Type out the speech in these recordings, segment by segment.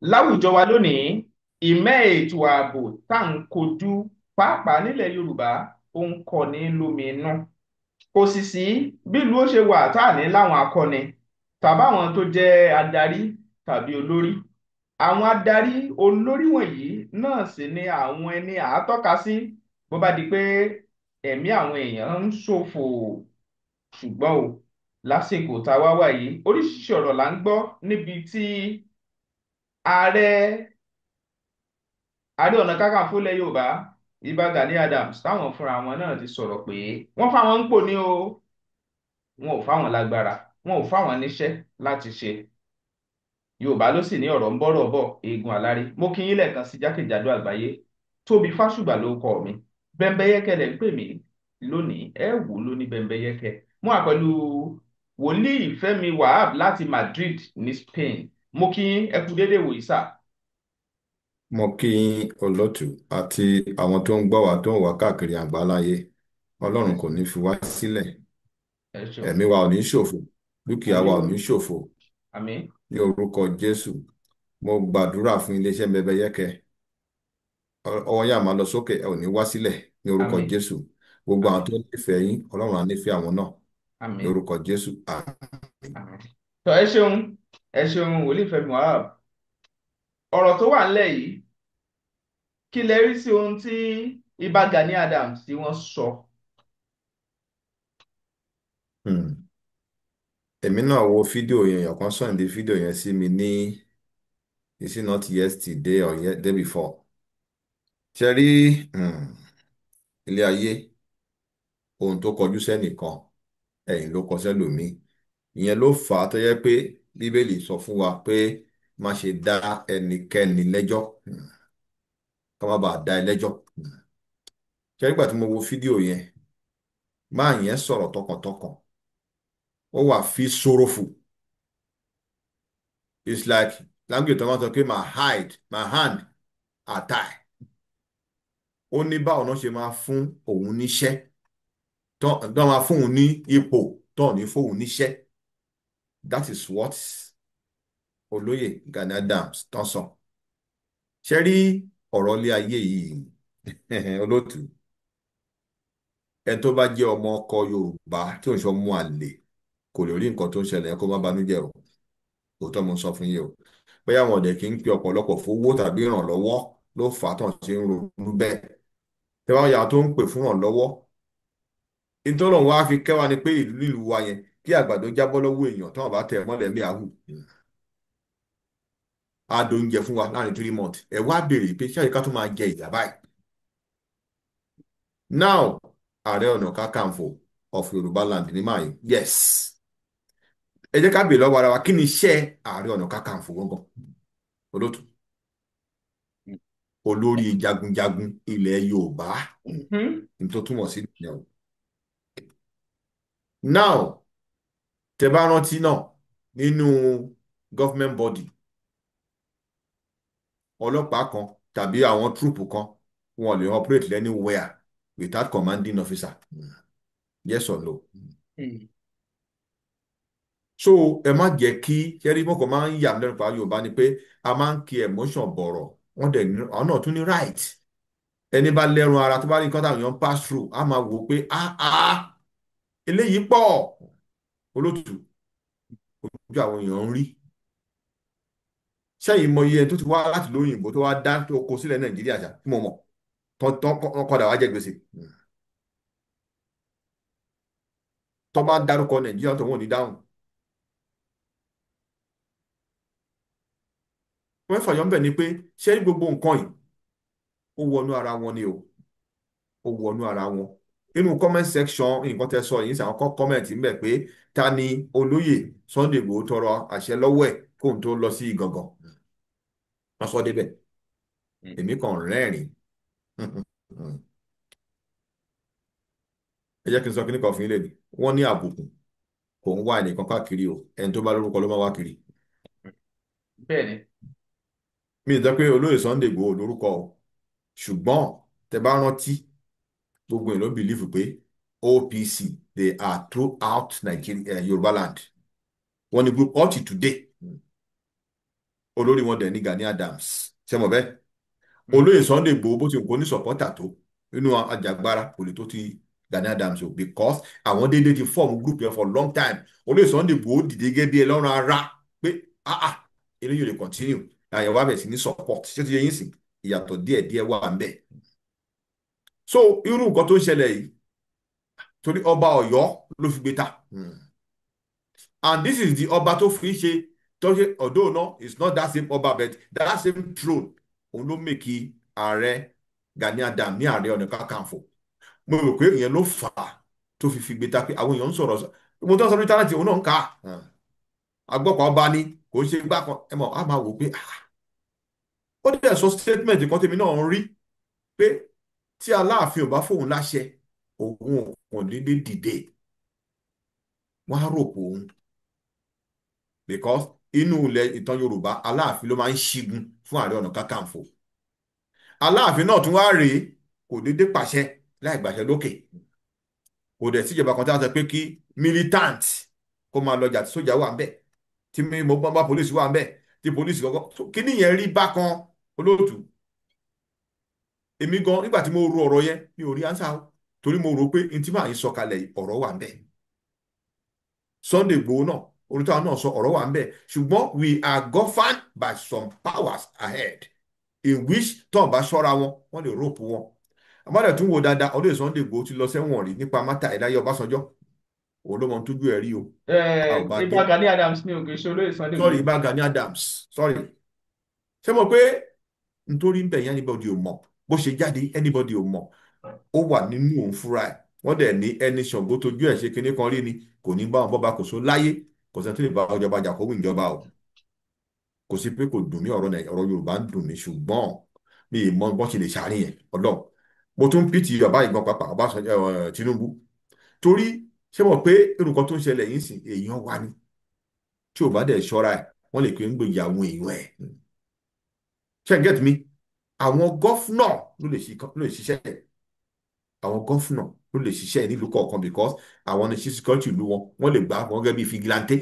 Láwùjọ wa lónìí, ìmẹ́ ètò ààbò tá à ń kojú pàápàá nílẹ̀ Yorùbá ó ń kọni lóminú. Kò sì sí bílùú ó ṣe wà tá à ní láwọn akọni tàbáwọn tó jẹ́ adarí tàbí olórí. Àwọn adarí olórí wọ̀nyí náà sì ni àwọn ẹni àátọ́ka sí bó bá di pé ẹ̀mí àwọn èèyàn ń ṣòfò. Ṣùgbọ́n o, lásìkò tá a wá wà yìí, oríṣiríṣi ọ̀rọ̀ là ń gbọ́ níbi tí ààrẹ Ààrẹ Ọ̀nà Kakanfò ilẹ̀ Yorùbá, Ìbà Gani Adams, táwọn fúnra wọn náà ti sọ̀rọ̀ pé wọ́n fáwọn ń pò ní o, wọn ò fáwọn lágbára, wọn ò fáwọn níṣẹ́ láti ṣe. Yorùbá ló sì ní ọ̀rọ̀ ń bọ́rọ̀ bọ̀ eegun àlárí. Mo kí yín lẹ́ẹ̀kan sí jákèjádò àgbáyé. Tóbi Fásùgbà ló kọ mi. Bẹ́ńbẹ́yẹ́kẹ́ lẹ̀ ń pè mí lónìí, ẹ wò ló ní Bẹ́ńbẹ́yẹ́kẹ́. Mo wà pẹ̀lú Wòlíì Fẹ́mi Wahab láti Madrid ní Spain. Mo kí yín, ẹ kú déédéé wòyí sà. Mo kí yín olótù àti àwọn tó ń gbọ́ wa tó ń wá káàkiri àgbáláyé. Ẹ Ọlọ́run kò ṣeun. ní fi wá sílẹ̀. Ẹ ṣeun. Ẹ̀mí wa ò ní ṣòfò, dúkìá Àmín wa o. ò ní ṣòfò. Àmín. Ní orúkọ Jésù, mo gbàdúrà fún iléeṣẹ́ Bẹ́ńbẹ́yẹ́kẹ́. Ọwọ́ yá máa lọ sókè, ẹ ò ní wá sílẹ̀ ní orúkọ Àmín. Jésù. Gbogbo àwọn Àmín. tó nífẹ̀ẹ́ yín, Ọlọ́run á nífẹ̀ẹ́ àwọn náà ní Àmín. orúkọ Jésù. Àmín. Àmín. Tọ́ ẹ ṣeun, ẹ ṣeun Wòlíì Fẹ́mi Wahab. Ọ̀rọ̀ tó wà ńlẹ̀ yìí, kí lẹ rí sí ohun tí Ìbà Gani Adams tí wọ́n sọ? Hmm. Èmi náà wo fídíò yẹn, èèyàn kan sọ̀ǹdí fídíò yẹn sí mi ní, is it not yesterday or day before? Ṣe rí, ilé ayé, ohun tó kọjú sẹ́nìkan, ẹ̀yìn ló kọ sẹ́lòmíì. Ìyẹn ló fà á tó yẹ pé Bíbélì sọ fún wa pé má ṣe dá ẹnikẹ́ni lẹ́jọ́, ká má bàa dá ẹ lẹ́jọ́. Ṣe nígbà tí mo wo fídíò yẹn, máa yẹn sọ̀rọ̀ tọkàntọkàn, ó wà fi sorrowful. It's like language tó máa sọ pé my hide, my hand are tied. Ó ní báwo náà ṣe máa fún òun níṣẹ́, tán máa fún òun ní ipò, tán ní fún òun níṣẹ́. That is what Olóyè Gani Adams tán sọ. Ṣe rí ọ̀rọ̀ ilé ayé yìí, olótù, ẹni tó bá jẹ́ ọmọ ọkọ Yorùbá tí ò ń ṣe ọmọ àlè kò lè rí nǹkan tó ń ṣẹlẹ̀ kó má banújẹ́ o. Òótọ́ mo sọ fún yín o. Bóyá àwọn ọ̀dẹ̀ kì í pe ọ̀pọ̀lọpọ̀ fowó tàbí ìrànlọ́wọ́ ló fà á tán ṣe ń ronú bẹ́ẹ̀. Tẹ́ bá yà tó ń pè fún ìrànlọ́wọ́, nítorí òun wá fi kẹ́wàá ni pé ìlú ìlú wa yẹn kí àgbàdo jábọ́ lọ́wọ́ èèyàn táwọn bá tẹ̀ mọ́lẹ̀ ní àhù. Á do oúnjẹ fún wa láàrin 3 months. Ẹ wá béèrè pé ṣé àyíká tó máa jẹ ìyà báyìí. Now, Ààrẹ Ọ̀nà Kakanfò of Yorùbá land ní máa yìí. Yes. Ẹ jẹ́ ká béèrè lọ́wọ́ ara wa, kí ni iṣẹ́ Ààrẹ Ọ̀nà Kakanfò gangan? Olótù. Olórí jagunjagun ilẹ̀ Yorùbá. Ní tó túmọ̀ sí ìyẹn o. Now, tẹ bá rántí náà nínú government body, ọlọ́pàá kan tàbí àwọn troop kan wọn lè operate anywhere without commanding officer. Yes or no? So ẹ má jẹ́ kí ṣẹ́rí mọ́kàn máa ń yà lẹ́nu pa Yorùbá ni pé a máa ń kí emotion bọ̀rọ̀, wọ́n dẹ̀ ní àwọn náà tún ní right. Ẹni bá lẹ́run ara tó bá rí nǹkan táwọn èèyàn pass through, a máa wò ó pé eléyìí pọ̀ olótù ojú àwọn èèyàn ń rí. Ṣẹ́yìn mọ iye ẹni tó ti wá láti lóyìnbó tó wá dá tó kó sílẹ̀ Nàìjíríà ṣá tí mo mọ̀ tán padà wá jẹ gbèsè. Tó bá dárúkọ Nàìjíríà tó wọ́n ní dáhùn. Wọ́n fàyọ̀ ń bẹ̀ ni pé ṣé gbogbo nǹkan yìí ó wọnú ara wọn ni o, ó wọnú ara wọn. Inú comment section nǹkan tẹ́ sọ yìí sàn kọ́ comment ń bẹ̀ pé ta ni olóyè Sunday Igboho tọrọ àṣẹ lọ́wọ́ ẹ̀ kóun tó lọ sí Ìgàngàn. Wọ́n sọ débẹ̀. Èmi kàn rẹ́rìn-ín. Ẹ jẹ́ kí n sọ kíní kan fún yín lẹ́nu. Wọ́n ní àbùkù kò ń wá ẹnìkan káàkiri o, ẹni tó bá lórúkọ ló máa wá kiri. Bẹ́ẹ̀ni. Mi ò sọ pé olóyè Sunday Igboho lórúkọ o, ṣùgbọ́n tẹ bá rántí gbogbo èèyàn ló bìlífù pé OPC they are throughout Nigeria, Yorùbá land. Wọ́n ní group up to today. Olórí wọn dẹ̀ ní Gani Adams, ṣé mo bẹ́ẹ̀? Hmm. Olóyè Sunday Igboho bó ti kó ní sọ̀pọ́tà tó nínú àjàgbára kò lè tó ti Gani Adams o, because àwọn déédéé ti form group yẹn for long time. Olóyè Sunday Igboho dìde gẹ́gẹ́ bí ẹlọ́run ara pé ah ah, eléyìí ò lè continue. Àyẹ̀wò abẹ̀ sí ní support. Ṣé ti yẹ yín sìn? Ìyàtọ̀ díẹ̀díẹ̀ wà ń bẹ̀. So irú nǹkan tó ń ṣẹlẹ̀ yìí, torí ọba Ọ̀yọ́ ló fi gbé ta. And this is the ọba tó fi ṣe tó ṣe, although no, it's not that same ọba, but that same throne òun ló mèkì ààrẹ Gani Adams ní Ààrẹ Ọ̀nà Kakanfò. Mo rò pé ìyẹn ló fà á tó fi gbé ta pé àwọn èèyàn ń sọ̀rọ̀ sọ mo tó ń sọ lórí tálẹ́ǹtì òun náà ń kà á. Agbọ́pọ̀ ọba ni kò ń ṣe gbá kan ẹ mọ̀ á máa wò pé ó dẹ̀ sọ statement kan tèmi náà ń rí pé tí Aláàfin ò bá fóun láṣẹ, òun ò kàn déédéé dìde, wọ́n á rò pé òun, because inú ilẹ̀ ìtàn Yorùbá, Aláàfin ló máa ń ṣígun fún Ààrẹ Ọ̀nà Kakanfò. Aláàfin náà tún wá rèé, kò déédéé pàṣẹ láì gbàṣẹ lókè. Kò dẹ̀ síjọba kan tí wọ́n sọ pé kí militant kó máa lọjà tí sójà wà ń bẹ̀, tí mo bá polisi wà ń bẹ̀, tí polisi kọ́kọ́ kí nìyẹn rí bákan. Olóòtú, èmi gan nígbà tí mo ro ọ̀rọ̀ yẹn, mi ò rí ánsá o, torí mo rò pé n tí màá yín sọ kalẹ̀ ọ̀rọ̀ wà ń bẹ̀. Sunday Igboho náà, onítàwọn náà sọ ọ̀rọ̀ wà ń bẹ̀, ṣùgbọ́n we are governed by some powers ahead in which tọ́n bá ṣọ́ra wọn, wọ́n lè rope wọn. Àmọ́dẹ̀ tún wo dáadáa, olóyè Sunday Igboho ti lọ sẹ́wọ̀n rí nípa mátà ìdáyé Ọbásanjọ́. Òun ló mọ tójú ẹ̀ rí o. A ò bá dé. Ìbà Gani Adams ní òkè ṣe olóyè Sunday Sorry, Igboho. Ìbà Gani Adams, sorry. Ṣé mo pé nítorí ń bẹ̀ yẹn, anybody ò mọ̀ bó ṣe jáde, anybody ò mọ̀. Ó wà nínú òun fúnra ẹ̀. Wọ́n dẹ̀ ní ẹni Ṣàngó tójú ẹ̀ ṣe kinní kan rí ni kò ní bá wọn bọ́ba kò só láyé. Kò sẹ́ni tó lè bá ọjọba jà kó wí ìjọba o. Kò sí pé kò dùn mí, ọ̀rọ̀ Yorùbá ń dùn mí, ṣùgbọ́n mi ì mọ bọ́n ṣe lè ṣàárín yẹn. Ọlọ́run, mo tún pìtì bàbá ìgbọ̀n pàpà Ọbásanjọ́, Tinubu, torí ṣé mo pé irú nǹkan tó ń ṣẹlẹ̀ yìí sìn, èèyàn wa ni tí ò bá dẹ̀ ṣọ́ra ẹ̀, wọ́n lè pé ń gbèjà àwọn èèyàn ẹ̀. Ṣé ẹ get me? Àwọn gọ́fúnà ló lè ṣiṣẹ́ ẹ̀. Àwọn gọ́fúnà ló lè ṣiṣẹ́ nílùú kọ̀ọ̀kan, because àwọn ní security ìlú wọn, wọ́n lè gbà wọ́n gẹ́gẹ́ bí figilante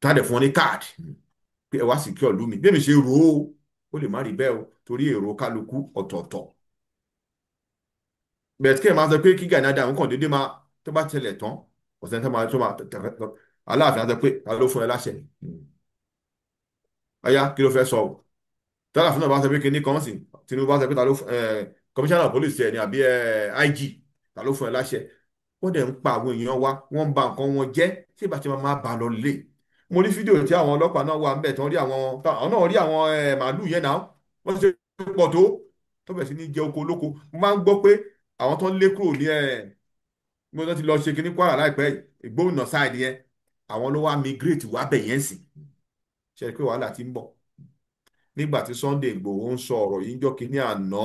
tá a dẹ̀ fún wọn ní káàdì pé ẹ wá secure ìlú mi. Bí èmi ṣe rò ó, ó lè má rí bẹ́ẹ̀ o, torí èrò kálukú ọ̀tọ̀ọ̀tọ̀. Bẹ̀ẹ̀ kí ẹ máa sọ pé kí Gani Adams kàn déédéé máa tó bá tẹlẹ̀ tán, ọ̀sẹ̀ tó máa tó máa Aláàfin á sọ pé ta ló fún ẹ láṣẹ, ọ̀yá kí ló fẹ́ sọ o. Tálàfin náà bá sọ pé kíní kan sìn, Tinubu bá sọ pé ta ló commissioner of police ẹ ní àbí IG, ta ló fún ẹ láṣẹ. Wọ́n dẹ̀ ń pa àwọn èèyàn wa, wọ́n ń ba nǹkan wọn jẹ́. Tí ìbá ti máa máa bá lọ lé, mo rí fídíò tí àwọn ọlọ́pàá náà wà ń bẹ̀ tán rí àwọn àwọn náà rí àwọn màálù yẹn náà, wọ́n ṣe pọ̀ tó tó bẹ̀ sí ní jẹ oko olóko. Mo máa ń gbọ́ pé àwọn tó ń lé kúrò ní mo ti lọ ṣe kíní Kwara láìpẹ́, Ìgbómìnà sáìdì yẹn, àwọn ló wá migrate wá bẹ̀ yẹn sìn. Ṣe pé wàhálà ti ń bọ̀. Nígbà tí Sunday Igboho ń sọ ọ̀rọ̀ yìí ń jọ́ kíní àná,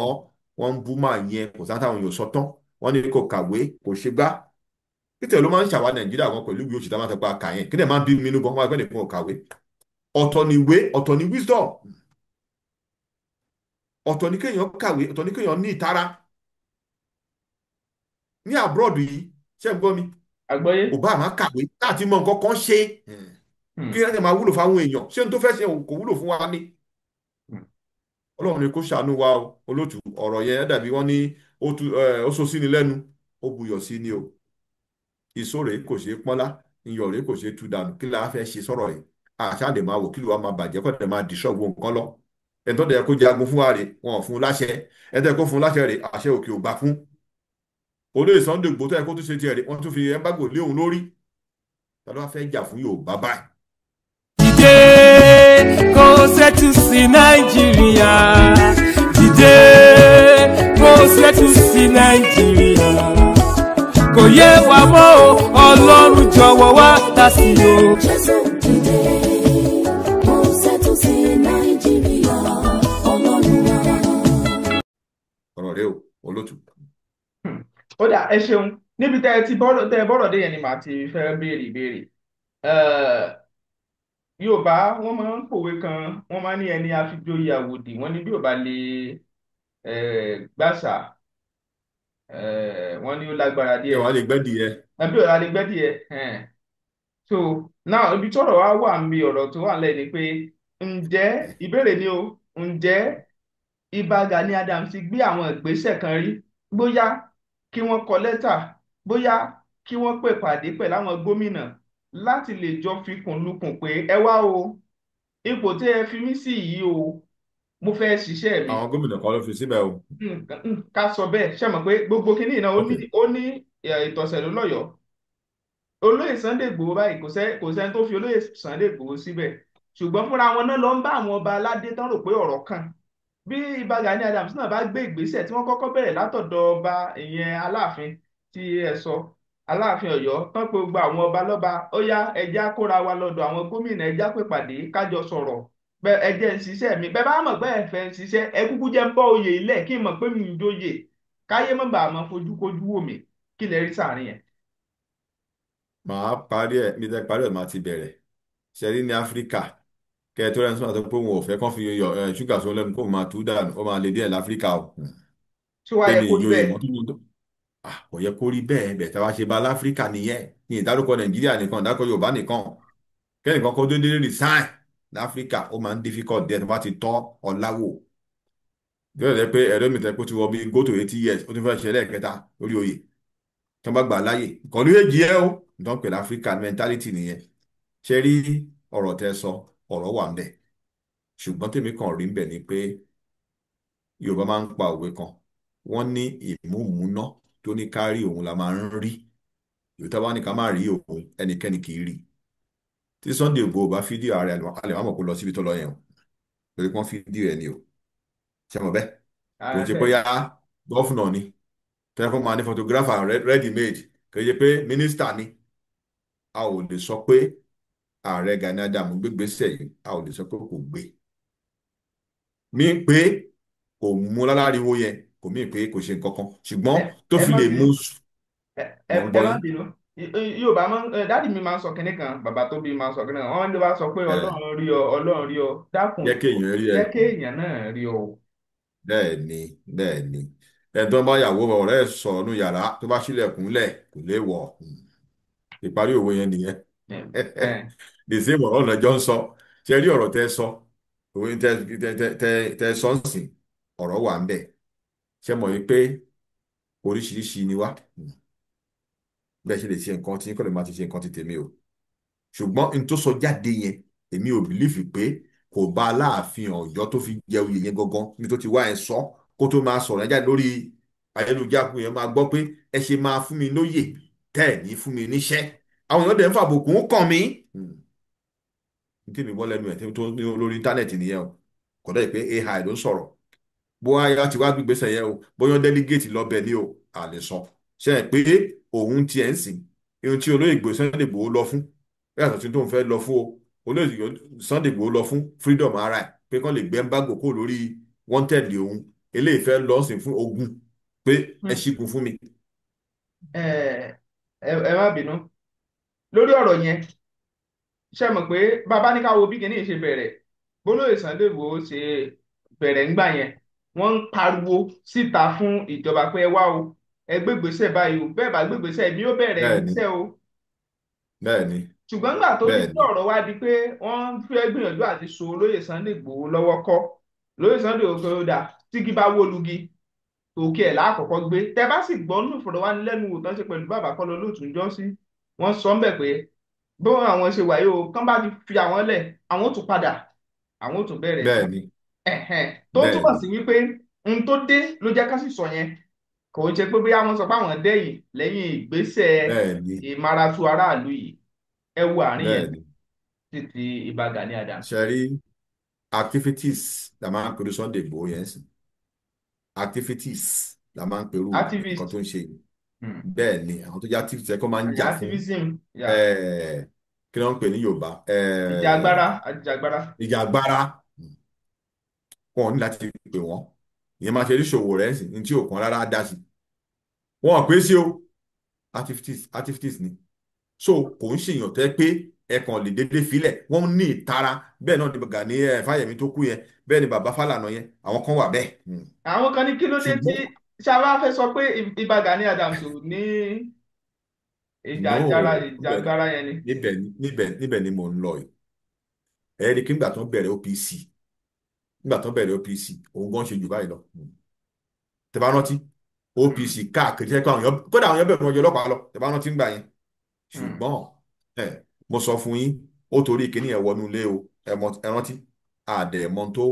wọ́n ń bú máa yẹn, kò sáà táwọn èèyàn sọ tán, wọ́n ní kò kàwé, kò ṣe gbá. Títẹ̀ ló máa ń ṣàwa Nàìjíríà wọn pẹ̀lú ìwé òṣìṣẹ́ máa ń tẹpa kà yẹn, kí ni ẹ̀ máa ń bí mi inú gan, wọ́n á gbẹ́ nìkan ò kàwé. Ọ̀tọ̀ ni ìwé, ọ̀tọ̀ ni wisdom, ọ̀tọ̀ ni kéèyàn kàwé, ọ̀tọ̀ ni kéèyàn ní ìtara. Ní abroad yìí, ṣé ń gbọ́ mi? Àgbọ́yé. Ò bá máa kàwé láti mọ nǹkan kan ṣe, kí ẹ máa wúlò fáwọn èèyàn. Ṣé n tó fẹ́ ṣe kò wúlò fún wa ni? Ọlọ́run ni kó ṣàánú wa o. Olótù, ọ̀rọ̀ yẹn dàbí wọ́n ní ó so sí ni lẹ́nu, ó buyọ̀ sí ni o. Ìsó rèé kò ṣeé pọ́nlá, iyọ̀ rèé kò ṣeé tú dànù. Kí la fẹ́ ṣe sọ̀rọ̀ yìí? Àṣà lè máa wò kí ló wá máa bàjẹ́, kọ́ dẹ̀ máa dìṣọ́ wo nǹkan lọ. Ẹni tó dẹ̀ kó jagun fún wa rèé, wọn ò fún un láṣẹ. Ẹni tó yẹ kó fún un láṣẹ rèé, àṣẹ òkè ò gbà fún. Olóyè Sunday Igboho tó yẹ kó tún ṣe tiẹ̀ rèé, wọ́n tún fi embargo lé òun lórí. Ta ló wá fẹ́ jà fún Yorùbá báyìí? Dìde kó ṣẹ́tù sí Nàìjíríà, dìde kó ṣẹ́tù sí Nàìjíríà, kò yé wa mọ́ o, Ọlọ́run jọ̀wọ́ wá dá sí o. Jésù dìde, kó ṣẹ́tù sí Nàìjíríà, Ọlọ́run wa. Ọ̀rọ̀ rẹ o, olótù. Ó dà, ẹ ṣeun. Níbi tẹ́ ẹ ti bọ́rọ̀, tẹ́ ẹ bọ́rọ̀ dé yẹn ni màá ti fẹ́ béèrè ìbéèrè. Yorùbá wọ́n máa ń pòwe kan, wọ́n máa ń ní ẹni àfijóyè àwòdì, wọ́n ní bí ò bá lè gbàṣà, wọ́n ní ó lágbára díẹ̀. Ẹ wàá lè gbẹ́dì yẹ. Ẹbí ò lè gbẹ́dì yẹ. So now ibi tọ́rọ̀ wá wà níbi ọ̀rọ̀ tó wà lẹ́yìn ni pé Ǹjẹ́ ìbéèrè ni o, ǹjẹ́ Ìbà Gani Adams ti gbé àwọn ìgbésẹ̀ kan rí, bóyá kí wọ́n kọ lẹ́tà, bóyá kí wọ́n pè pàdé pẹ̀lú àwọn gómìnà láti lè jọ fikùn lukùn pé ẹ wá o, ipò tí ẹ fi mí sí yìí o, mo fẹ́ ṣiṣẹ́ mi. Àwọn gómìnà kan ló fi síbẹ̀ o. Ká sọ bẹ́ẹ̀, ṣe mọ̀ pé gbogbo kinní náà ó Ok, ní ó ní ìtọ̀sẹ̀ ló lọ́yọ̀ọ́. Olóyè Sunday Igboho báyìí, kò sẹ́ni tó fi olóyè Sunday Igboho síbẹ̀, ṣùgbọ́n fúnra wọn náà lọ ń bá àwọn ọba aládé tán rò pé ọ̀rọ̀ kan. Bí Ìbà Gani Adams náà bá gbé ìgbésẹ̀ tí wọ́n kọ́kọ́ bẹ̀rẹ̀ látọ̀dọ̀ ọba, ìyẹn Aláàfin tí ẹ sọ, Aláàfin Ọ̀yọ́, tán pé gbogbo àwọn ọba lọ́ba, ó yá ẹjá kóra wa lọ́dọ̀ àwọn gómìnà, ẹjá pè pàdé kájọ sọ̀rọ̀, bẹ ẹ jẹ́ ń ṣiṣẹ́ mi, bẹ́ẹ̀ bá mọ̀ pé ẹ fẹ́ ń ṣiṣẹ́, ẹ kúkú jẹ́ ń bọ́ oyè ilẹ̀ kí n mọ̀ pé mi ń jóyè, káyé mọ̀ bá mọ̀ fojúkojú wò mí. Kí lẹ rí sàárín yẹn? Màá parí ẹ̀ mi tẹ́ parí ẹ̀, màá ti bẹ̀rẹ̀. Ṣe rí ní Áfíríkà, kẹ́ ẹ tó rẹ́ni sọ́nà tó pé òun ò fẹ́ kán fi yọ ṣúgà sóun lẹ́nu kó máa tú dànù, ó máa le díẹ̀ láfíríkà o. Tí wàá Pé yẹ mi kó rí ìjòyè bẹ́ẹ̀? mọ́ tó kò yẹ kó rí bẹ́ẹ̀. Bẹ́ẹ̀ tá a bá ṣe bá láfíríkà nìyẹn, ní ìdárúkọ Nàìjíríà nìkan, ìdárúkọ Yorùbá nìkan, kẹ́nìkan kó dédé resign láfíríkà, ó máa ń difficult díẹ̀ tó bá ti tọ́ ọ̀làwò. Bẹ́ẹ̀ lẹ́ pé ẹ̀rọ mi tẹ́ pé ó ti wọ bí go to 80 years, ó ti fẹ́ ṣe lẹ́ẹ̀kẹta lórí oyè tí wọ́n bá gbà láàyè kàn ní èjì ẹ́ o. Nǹkan pẹ̀lú Áfíríkà mentality nìyẹn. Ṣe rí ọ̀rọ̀ tẹ́ sọ, ọ̀rọ̀ wà ń bẹ̀, ṣùgbọ́n tèmi kàn rí ń bẹ̀ ni pé Yorùbá máa ń pa òwe kan, wọ́n ní ìmúmúná tó ní ká rí òun la máa ń rí, Yorùbá bá ní ká má rí òun, ẹnikẹ́ni kì í rí. Tí Sunday Igboho bá fídíò ààrẹ, alẹ́ wàá mọ̀ kó lọ síbi tó lọ yẹn o, torí wọ́n fídíò ẹ̀ ni o. Ṣe mọ̀ bẹ́ẹ̀? Kò ń ṣe pé Bẹ́ẹ̀. yá gọ́fúnà ni tẹ́lẹ̀ kó máa ní photographer ready made, kì í ṣe pé mínísítà ni. A ò lè sọ pé ààrẹ Gani Adams gbégbèsè yìí, a ò lè sọ pé kò gbé mi pé kò mú láláriwo yẹn, kò mí pé kò ṣe nǹkan kan, ṣùgbọ́n tó Ẹ fi má lè bínú. mú. Ẹ Mọ̀ ń ẹ gbọ́ má yín. bínú. Yorùbá máa ń dádì mi máa ń sọ kinní kan, bàbá tó bí máa ń sọ kinní kan, wọ́n bá sọ pé Ọlọ́run rí ọ, Ọlọ́run rí ọ, dákun Jẹ́ kéèyàn rí ẹ. jẹ́ kéèyàn náà rí ọ. Bẹ́ẹ̀ ni, bẹ́ẹ̀ ni. Ẹni tó ń bá yàwó ọ̀rẹ́ ẹ̀ sọ̀rọ̀ nù yàrá, tó bá sílẹ̀kùnlẹ̀ kò lè wọ̀. Ìparí òwe yẹn nìyẹn. The same ọ̀rọ̀ náà jọ ń sọ. Ṣe rí ọ̀rọ̀ tẹ́ sọ, òwe tẹ́ tẹ́ tẹ́ tẹ́ sọ ń sìn, ọ̀rọ̀ wà ń bẹ̀. Ṣe mọ̀ wípé oríṣiríṣi ni wá, bẹ́ẹ̀ ṣe lè ṣe nǹkan tí kò lè máa ti ṣe nǹkan ti tèmi o, ṣùgbọ́n n tó sọ jáde yẹn, èmi ò bìlífì pé kò bá Aláàfin Ọ̀yọ́ tó fi jẹ oyè yẹn gangan níbi tó ti wá ẹ sọ, kó tó máa sọ̀rọ̀ ẹ jáde lórí ayélujára, yẹn máa gbọ́ pé ẹ ṣe máa fún mi lóyè tẹ́ ẹ̀ ní fún mi níṣẹ́, àwọn èèyàn dẹ̀ ń fàbùkù kàn mí. Ní tèmi bọ́ lẹ́nu ẹ̀ tó ní lórí íńtánẹ̀tì nìyẹn o, kò dẹ́ pé AI ló ń sọ̀rọ̀, bóyá ti wá gbígbésẹ̀ yẹn o, bóyá delegate lọ́bẹ̀ ni o, à lè sọ. Ṣe é pé òun tiẹ̀ ń sìn ihun tí olóyè Ìgbòho Sunday Igboho lọ fún yàtọ̀ tí tóun fẹ́ lọ fún o. Olóyè Sunday Igboho lọ fún freedom ara ẹ̀, pé kán lè gbé embargo kó lórí wanted òun, eléyìí fẹ́ lọ sí fún ogun pé ẹ ṣígun fún mi. Ẹ ẹ má bínú lórí ọ̀rọ̀ yẹn. Ṣe mọ̀ pé bàbá ní ká wo bí kinní ṣe bẹ̀rẹ̀, bólóyè Sunday Igboho ṣe bẹ̀rẹ̀ ńgbà yẹn, wọ́n ń pariwo síta fún ìjọba pé ẹ wá o, ẹ gbégbèsè báyìí o, bẹ́ẹ̀ bá gbégbèsè mi ó bẹ̀rẹ̀ Bẹ́ẹ̀ni. ìgbésẹ̀ o. Bẹ́ẹ̀ni. Ṣùgbọ́n nígbà tó di pé Bẹ́ẹ̀ni. ọ̀rọ̀ wá di pé wọ́n fẹ́ gbìyànjú àti so olóyè Sunday Igboho lọ́wọ́ kọ́, olóyè Sunday Igboho dà tígi bá wó lugi òkè ẹ̀ lákọ̀ọ́kọ́ gbé. Tẹ bá sì gbọ́ nínú ìfọ̀rọ̀wánilẹ́nuwò tán ṣe pẹ̀lú bàbá Kọ́lá Olóòtú ń jọ́ sí, wọ́n sọ ń bẹ̀ pé bí àwọn ṣe wà yìí o, kán bá ti fi àwọn lẹ̀, àwọn ò tún padà, àwọn ò tún bẹ̀rẹ̀. Bẹ́ẹ̀ni. Ẹ̀hẹ̀n, tó túmọ̀ Bẹ́ẹ̀ni. sí wípé n tó dé ló jẹ́ ká sì sọ yẹn, kò ń ṣe pé bóyá wọ́n sọ pé àwọn dẹ́yìn lẹ́yìn ìgbésẹ̀ Bẹ́ẹ̀ni. ìmaratu aráàlú yìí. Ẹ wo àárín yẹn Bẹ́ẹ̀ni. títí Ìbà Gani Adams. Ṣe rí activities la máa ń pẹ̀lú Sunday Igboho yẹn sìn, activities la máa ń pẹ̀lú nǹkan Activist. tó ń ṣe yìí. Bẹ́ẹ̀ ni, àwọn tó jẹ́ activist ẹ̀ kọ́ máa ń jà fún Activism, yeah. Kí ló ń pè ní Yorùbá? Ìjàgbára, àjàgbára. Ìjàgbára. Wọn ò ní láti pè wọ́n, ìyẹn máa ṣe oníṣòwò rẹ̀ sí ní tí ò kàn rárá dá sí, wọn ò pé sí o, activities, activities ni. So kò ń ṣèyàn tẹ́ pé ẹ̀kan lè dédé filẹ̀, wọ́n ní ìtara. Bẹ́ẹ̀ náà ni Gani Fáyẹ̀mí tó kú yẹn, bẹ́ẹ̀ ni bàbá Fálànà yẹn, àwọn kan wà bẹ́ẹ̀. Àwọn kan ní kí ló dé tí Ṣùgbọ́n ṣáwá fẹ́ sọ pé Ìbà Gani Adams ò ní ìjà No, agbára, ìjà agbára yẹn ni. Níbẹ̀ ni mò ń lọ yìí. Ẹ̀rí kí nígbà tó ń bẹ̀rẹ̀ OPC, nígbà tó ń bẹ̀rẹ̀ OPC, òun gan ṣe jù báyìí lọ. Tẹ́ bá rántí OPC káàkiri ṣe pé àwọn èèyàn, kódà àwọn èèyàn bẹ̀rù ọjọ́ ọlọ́pàá lọ, tẹ́ bá rántí ńgbà yẹn. Ṣùgbọ́n ẹ mo sọ fún yín, ó torí kíní ẹ̀ wọnú ilé o. Ẹ rántí àdẹ̀mọ́ tó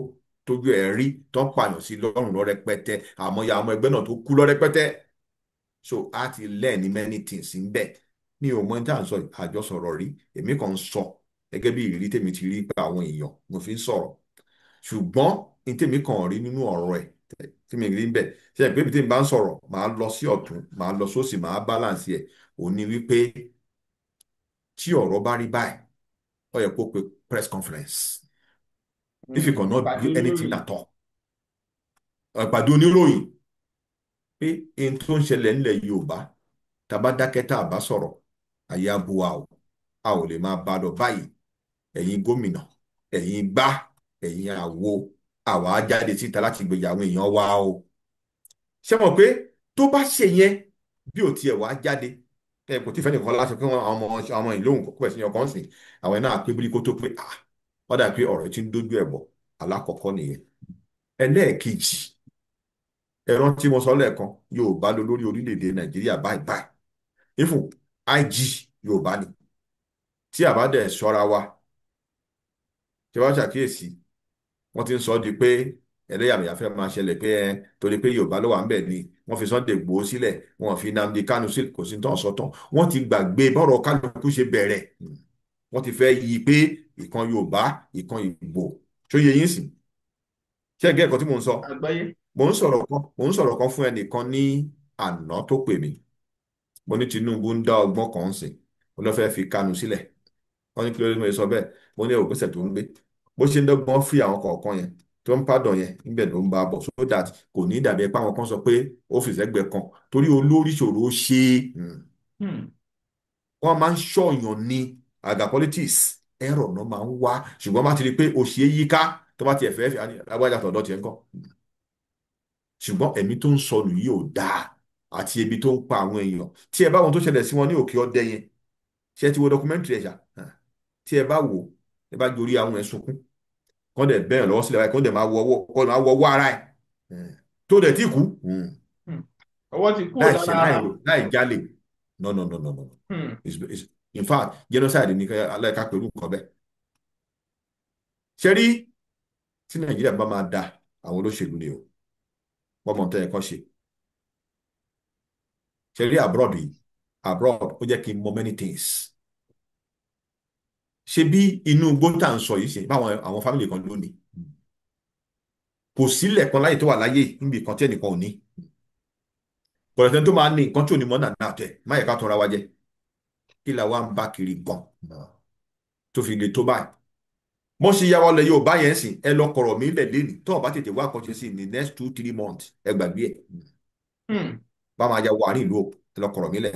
tójú ẹ̀ rí tó ń pààyàn sí lọ́rùn lọ rẹpẹtẹ, àmọ́ ya àwọn ẹgbẹ́ náà tó kú lọ rẹpẹtẹ. So a ti learn many things ń bẹ̀. Mi ò mọ ní tá à ń sọ àjọsọ̀rọ̀ rí, èmi kàn ń sọ gẹ́gẹ́ bí ìrírí tèmi ti rí pa àwọn èèyàn mo fi ń sọ̀rọ̀. Ṣùgbọ́n ní tèmi kàn rí nínú ọ̀rọ̀ ẹ̀ tí mi rí ń bẹ̀, ṣe é pé ibi tí mi bá ń sọ̀rọ̀, màá lọ sí ọ̀tún, màá lọ sósì, màá balance ẹ̀, ò ní wípé tí ọ̀rọ̀ bá rí báyìí, ó yẹ kó pe press conference. If you cannot Ìpàdé do anything oníròyìn. at all, ìpàdé oníròyìn pé n tó ń ṣẹlẹ̀ nílẹ̀ Yorùbá, tá a bá dákẹ́ tá a bá sọ̀rọ̀, àyà bu wa o, a ò lè máa bá a lọ báyìí. Ẹ̀yin gómìnà, ẹ̀yin gbá, ẹ̀yin àwo, àwa á jáde síta láti gbèjà àwọn èèyàn wa o. Ṣé mọ̀ pé tó bá ṣe yẹn, bí ò tiẹ̀ wá jáde, ẹ kò tí fẹ́ nìkan láti pé wọn àwọn ọmọ ìlú òun kò pẹ̀ sí ọkàn sìn, àwọn náà pé bírí kó tó pé ah, wọ́n dà pé ọ̀rọ̀ tí ń dójú ẹ̀ bọ̀. Alákọ̀ọ́kọ́ nìyẹn. Ẹlẹ́ẹ̀kejì, ẹ rántí mo sọ lẹ́ẹ̀kan, Yorùbá ló lórí orílẹ̀-èdè Nàìjíríà báyìí báyìí. Ifun IG Yorùbá ni. Tí a bá dẹ̀ ṣọ́ra wa, tí wọ́n ṣàkíyèsí, wọ́n ti ń sọ di pé ẹlẹ́yàmẹ̀yà fẹ́ máa ṣẹlẹ̀ pé ẹ torí pé Yorùbá ló wà ń bẹ̀ ni wọ́n fi Sunday Igboho sílẹ̀, wọ́n fi Nnamdi Kanu sílẹ̀, kò sí tán sọ tán. Wọ́n ti gbàgbé bọ́rọ̀ kálukú ṣe bẹ̀rẹ̀. Wọ́n ti fẹ́ yí pé ìkan Yorùbá, ìkan Ìgbò. Ṣó yé yín sìn? Ṣé ẹ gẹ́ ẹ̀kọ́ tí mò ń sọ? Àgbáyé. Mò ń sọ̀rọ̀ kan fún ẹnìkan ní àná tó pè mí. Mo ní Tinubu ń dá ọgbọ́n kan sìn, mo lọ fẹ́ fi Kanu sílẹ̀. Wọ́n ní kí ló dé tí mo sọ bẹ́ẹ̀? Mo ní ògbésẹ̀ tó ń gbé, bó ṣe ń dọ́gbọ́n fi àwọn kọ̀ọ̀kan yẹn tó ń pàdán yẹn níbẹ̀ ló ń bá a bọ̀, so that kò ní dàbí ẹ pé àwọn kan sọ pé ó fi sẹ́gbẹ̀ẹ́ kan torí olórí ṣòro ṣe. Wọ́n máa ń ṣọ̀yàn ní àgà politics, ẹ̀rọ náà máa ń wá, ṣùgbọ́n bá ti rí i pé òṣì yíká tó bá tiẹ̀ fẹ́ fi agbájá tọ̀dọ̀ tiẹ̀ ń kọ́. Ṣùgbọ́n ẹ̀mí tó ń sọnù yìí ò dáa, àti ebi tó ń pa àwọn èèyàn. Tí ẹ bá wọn tó ṣẹlẹ̀ sí wọn ní òkè ọdẹ yẹn, ṣé ẹ ti wo documentary ẹ̀ ṣá? Tí ẹ bá wò, ẹ bá gorí àwọn ẹ̀ sunkún, kọ́ dẹ̀ bẹ́ẹ̀ lọ́wọ́ sílẹ̀ báyìí, kọ́ dẹ̀ máa wọ ọwọ́, kọ́ máa wọ ọwọ́ ara ẹ̀ tó dẹ̀ tí kú. Ọwọ́ ti kúrò Láì ṣe, lára. láì rò, láì jalè. No, no, no, no, no. In fact, genocide ní aláìka pẹ̀lú nǹkan bẹ́ẹ̀. Ṣé rí tí Nàìjíríà bá máa da, àwọn olóṣèlú ni o, wọ́n mọ̀ tẹ́ ẹ kọ́ ṣe. Ṣé rí abroad yìí, abroad ó jẹ́ kí n mọ many things. Ṣé bí inú igbó tá à ń sọ yìí ṣe báwọn àwọn family kan lónìí, kò sílẹ̀ kan láyè tó wà láyé níbi kan tí ẹnìkan ò ní. Kọ̀lọ̀tẹ̀ tó máa ní nǹkan tí ò ní mọ́ nàá tẹ̀, má yẹ ká tọra wa jẹ. Kí la wá ń bá kiri gan tó fi le tó báyìí? Mo ṣe yàwó lẹ yóò bá yẹn sìn, ẹ lọ kọ̀rọ̀ mi lẹ̀ lẹ́nu tó o bá tètè wá àkànṣe sí ní next 2-3 months, ẹ gbàgbé ẹ̀. Bá máa ya wọ àárín ìlú o, ẹ lọ kọ̀rọ̀ mi lẹ̀.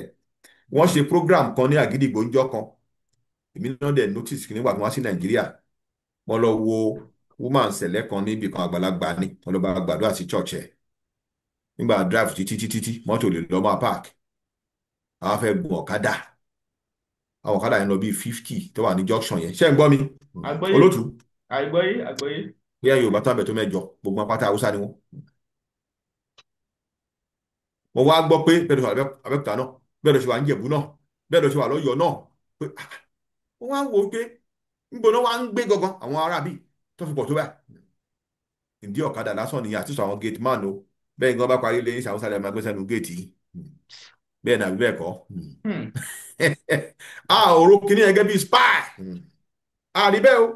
Wọ́n ṣe program kan ní Àgídìgbò ńjọ́ kan, èmi náà dẹ̀ notice nígbà tí wọ́n wá sí Nàìjíríà, wọ́n lọ wo woman sẹ̀lẹ̀ kan níbi kan, àgbàlagbà ni, wọ́n lọ bá gbàdúrà sí church ẹ̀. Nígbà drive títí títí tí mọ́tò lè lọ máa park, àwọn fẹ́ gun ọ̀kadà, àwọn ọ̀kadà yẹn lọ bíi 50 tó wà ní junction yẹn. Ṣé ń gbọ́ mi? Àgbọ́yé. Olótùú. Àgbọ́yé, àgbọ́yé. Bóyá Yorùbá tó àbẹ̀ tó mẹ́jọ, gbogbo apáta Haúsá ni wọ́n. Mo wá gbọ́ pé bẹ́ẹ̀ ló ṣe wà Abẹ́òkúta náà, bẹ́ẹ̀ ló ṣe wà ní Ìjẹ̀bú náà, bẹ́ẹ̀ ló ṣe wà lọ́yọ̀ọ́ náà. Pé wọ́n wá wò ó pé níbo náà wá ń gbé gangan àwọn ará bíi tó fi pọ̀ tó báyìí. Ìdí ọ̀kadà lásán ni àti sọ àwọn gate man o. Bẹ́ẹ̀ gan bá parí ilé yín, Haúsá lè máa gbé sẹ́nu géètì yìí. Bẹ́ẹ̀ ni àbí bẹ́ẹ̀ kọ́. A ò ro kíní yẹn gẹ́gẹ́ bí spy. A rí bẹ́ẹ̀ o.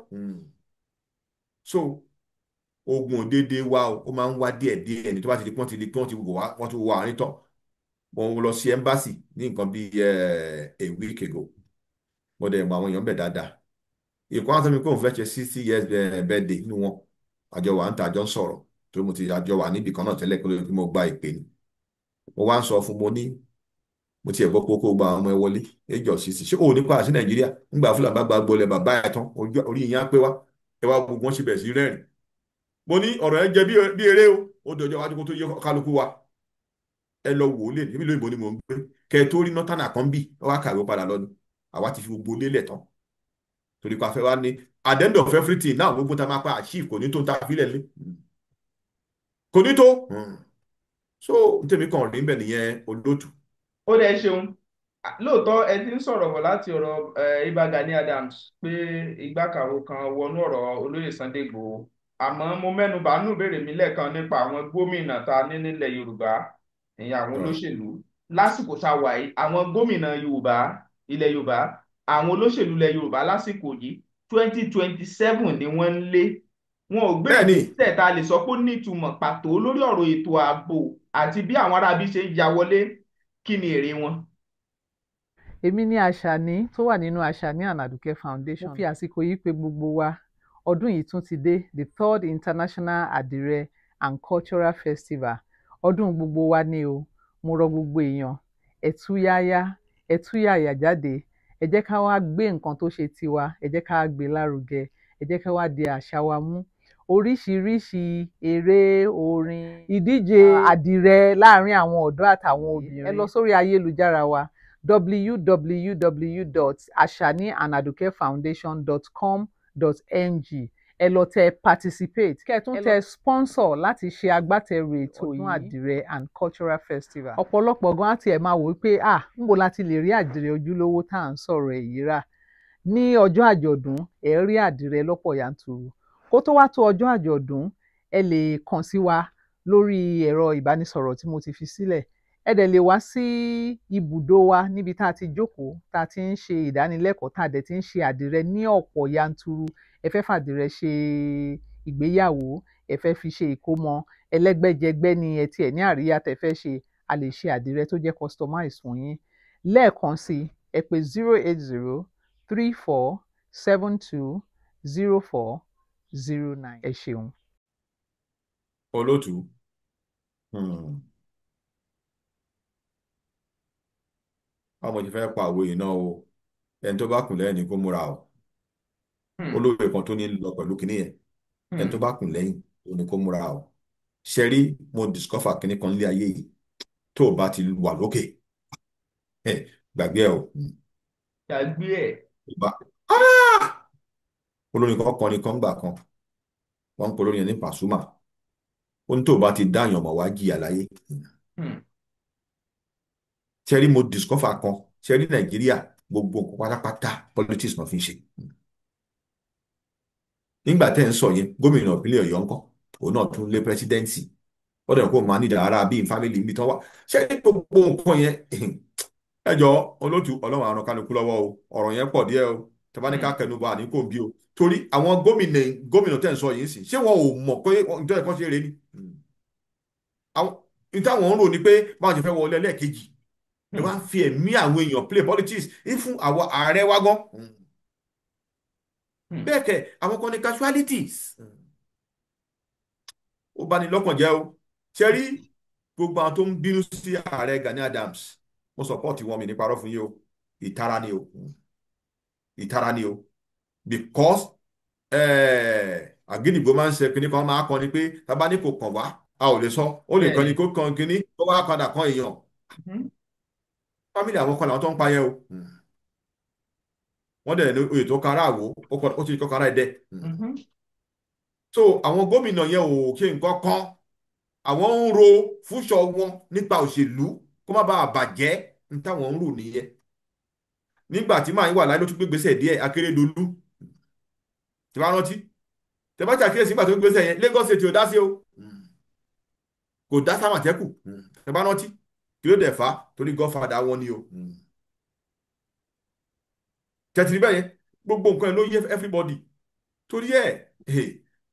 So ogun òdédé wa o, ó máa ń wá díẹ̀ díẹ̀ ní tó bá ti di pé wọ́n ti di pé wọ́n ti wò wá, wọ́n ti wò àárín tán. Mo lọ sí embassy ní nǹkan bí a week ago. Mo dẹ̀ mọ àwọn èèyàn bẹ̀ dáadáa. Ìkọ́ àwọn tó mi kó òun fẹ́ ṣe 60 years birthday nínú wọn. Àjọ wà ń ta, àjọ ń sọ̀rọ̀. Torí mo ti àjọ wà níbì kan náà tẹ́lẹ̀ kó lóye pé mo gba ìpè ni. Mo wá ń sọ fún mo ní, mo ti ẹ̀ gbọ́ pé kó gba àwọn ọmọ ẹ wọlé, age of 60. Ṣé o ò ní padà sí Nàìjíríà? Nígbà Fúlàní bá gba gbolẹ̀ bàbá ẹ̀ tán, orí yín á pé wá. Ẹ wá gbogbo wọn ṣe bẹ̀rẹ̀ sí rẹ́rìn. Mo ní ọ̀rọ̀ ẹ jẹ́ bí eré o, ó dọjọ́ iwájú kó tó yẹ kálukú wa. Ẹ lọ wò ó lé, níbi lóyìnbó ni mò ń gbé. Kẹ ẹ tó rí nọ́tànà kan bí, ó wá kàwé padà lọ ni. Àwa ti fi gbogbo lélẹ̀ tán. Torí pé a fẹ́ wá ní At the end of everything náà, gbogbo ta máa pa achieve kò ní tó ta fílẹ̀ lé, kò ní tó. So tèmi kàn rí bẹ́ẹ̀ nìyẹn, olóòtú. Ó dẹ̀ ṣeun. Lóòótọ́ ẹ ti ń sọ̀rọ̀ bọ̀ láti ọ̀rọ̀ Ìbà Gani Adams pé ìgbàkàwò kan wọnú ọ̀rọ̀ olóyè Sunday Igboho, àmọ́ mo mẹ́nu bà nù béèrè mi lẹ́ẹ̀kan nípa àwọn gómìnà tá a ní nílẹ̀ Yorùbá, ìyẹn àwọn olóṣèlú lásìkò tá a wà yìí, àwọn gómìnà Yorùbá, ilẹ̀ Yorùbá, àwọn olóṣèlú ilẹ̀ Yorùbá lásìkò yìí, 2027 ni wọ́n ń lé. Wọn ò gbé ìgbésẹ̀ tá a lè sọ pé ó ní ìtumọ̀ pàtó lórí ọ̀rọ̀ ètò ààbò àti bí àwọn aráabí ṣe ń ya wọlé. Kí ni èrè wọn? Èmi ní Àṣàní tó wà nínú Àṣàní and Àdùkẹ́ Foundation. Mo fi àsìkò yìí pé gbogbo wa, ọdún yìí tún ti dé, the third International Adire and Cultural Festival. Ọdún gbogbo wa ni o. Mo rọ gbogbo èèyàn, ẹ túyáyá, ẹ túyàyà jáde. Ẹ jẹ́ ká wá gbé nǹkan tó ṣe tiwa, ẹ jẹ́ ká gbé lárugẹ, ẹ jẹ́ ká wá di àṣà wa mú. Oríṣiríṣi eré, orin, ìdíje àdìrẹ láàrin àwọn ọ̀dọ́ àtàwọn obìnrin. Ẹ lọ sórí ayélujára wa, www.ashaniandadukefoundation.com.ng. Ẹ lọ tẹ participate, kẹ́ ẹ tún tẹ sponsor láti ṣe agbátẹrù ètò ọdún àdìrẹ and cultural festival. Ọ̀pọ̀lọpọ̀ gan á tiẹ̀ máa wò ó pé, ah, ńbo la ti lè rí àdìrẹ ojúlówó tá à ń sọ̀rọ̀ èyí rà? Ní ọjọ́ àjọ̀dún, ẹ rí àdìrẹ lọ́pọ̀ yanturu. Kó tó wá tó ọjọ́ àjọ̀dún, ẹ lè kàn sí wa lórí ẹ̀rọ ìbánisọ̀rọ̀ tí mo ti fi sílẹ̀. Ẹ dẹ̀ lè wá sí ibùdó wa níbi tá a ti jókòó, tá a ti ń ṣe ìdánilẹ́kọ̀ọ́, tá a dẹ̀ ti ń ṣe àdìrẹ ní ọ̀pọ̀ yanturu. Ẹ fẹ́ fàdìrẹ ṣe ìgbéyàwó, ẹ fẹ́ fi ṣe ìkómọ, ẹlẹ́gbẹ́jẹgbẹ́ ni ẹ tiẹ̀ ní àríyá tẹ́ fẹ́ ṣe, a lè ṣe àdìrẹ tó jẹ́ customize fún yín. Lẹ́ẹ̀kan sí, ẹ pè 08034720409. Ẹ ṣeun. Olóòtú, báwo mo ti fẹ́ pa òwe yìí náà o? Ẹni tó bá kùn lẹ́yìn ni kó múra o. Olóòwe kan tó ní lọ pẹ̀lú kinní yẹn, ẹni tó bá kùn lẹ́yìn ó ní kó múra o. Ṣe rí, mo discover kinní kan nílé ayé yìí, tó o bá ti wà lókè, gbàgbé ẹ o. Gbàgbé ẹ. Olórin kan kọrin kan gbà kan, wọ́n ń pe olórin yẹn ní Pasuma. Ó ní tó o bá ti dáyàn mọ̀, wá jìyà láyé. Ṣe rí, mo discover kan. Ṣe rí, Nàìjíríà, gbogbo nǹkan pátápátá politics náà fi ń ṣe. Nígbà tẹ́ ń sọ yẹn, gómìnà ìpínlẹ̀ Ọ̀yọ́ ńkọ́? Òun náà tún lé presidency. Ó dẹ̀ kó máa nídàá ara bíi family ibi tán wá. Ṣé ní gbogbo nǹkan yẹn, ẹ jọ olótú, Ọlọ́run àrùn kálukú lọ́wọ́ o. Ọ̀rọ̀ yẹn pọ̀ díẹ̀ o. Tẹ́bá ní ká kẹnu bọ̀ àní kò bí o, torí àwọn gómìnà gómìnà tẹ́ ń sọ yìí sì, ṣé wọn ò mọ̀ pé ìjọ ẹ̀kọ́ ṣe rèé ni? Àwọn ìtàwọn ń rò ní pé báwọn ṣe fẹ́ wọlé ẹlẹ́ẹ̀kejì, ẹ wá ń fi ẹ̀mí àwọn èèyàn play politics fún àwọn ààrẹ wa gan. Bẹ́ẹ̀ kẹ̀, àwọn kan ní casualties. Ó bá ní lọ́kàn jẹ́ o. Ṣe rí, gbogbo àwọn tó ń bínú sí ààrẹ Gani Adams, mo support wọn, mi ní parọ́ fún yín o. Ìtara ni o, ìtara ni o, because àgídìgbò máa ń ṣe kinní kan, máa kọ́ ni pé tábà ní kò kàn wá, a ò lè sọ. Ó lè kàn ní kó kan kinní tó wá padà kan èèyàn family. Àwọn kan làwọn tó ń pa yẹn o. Wọ́n dẹ̀ ní oyè tó kára àwò, ó ti kọ́ kára ẹ̀dẹ́. So àwọn gómìnà yẹn ò ṣe nǹkan kan. Àwọn ń ro fúnṣọ wọn nípa òṣèlú kó má bàa bàjẹ́ ní táwọn ń rò nìyẹn. Nígbà tí màá wà láyé ló tún gbégbèsè díẹ̀, Akérédolú tí bá rántí, tẹ bá ṣàkíyèsí, nígbà tó gbégbèsè yẹn, Lagos State ò dá sí o, kò dá sámàtẹ́kù. Tẹ bá rántí, kí ló dẹ̀ fà á? Torí godfather wọn ni o. Tẹ̀tìrì bẹ́ẹ̀ yẹn, gbogbo nǹkan ẹ̀ ló yé everybody. Torí ẹ̀,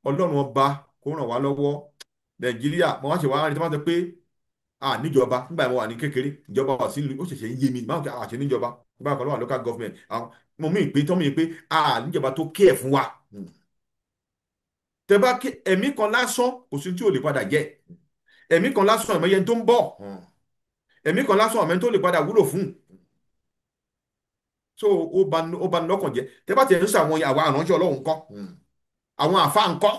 Ọlọ́run ọba kó ràn wá lọ́wọ́. Nàìjíríà, mo wá ṣe wá rí tí wọ́n sọ pé a níjọba. Nígbà mo wà ní kékeré, ìjọba wà sí ó ṣẹ̀ṣẹ̀ ń yé mi máa ń kí àṣẹ níjọba nígbà kan ló wà local government. Mo mí ìpè tán mi pé a níjọba tó kí ẹ̀ fún wa. Tẹ bá kí ẹ̀mí kan lásán, kò sí tí ò lè padà jẹ́. Ẹ̀mí kan lásán, ẹ̀mí yẹn tó ń bọ̀, ẹ̀mí kan lásán, ẹ̀mí tó lè padà wúlò fún. So ó ba ní lọ́kàn jẹ́. Tẹ bá tiẹ̀ ń sọ àwọn àwa àránṣẹ́ Ọlọ́run ńkọ́? Àwọn àfa ńkọ́?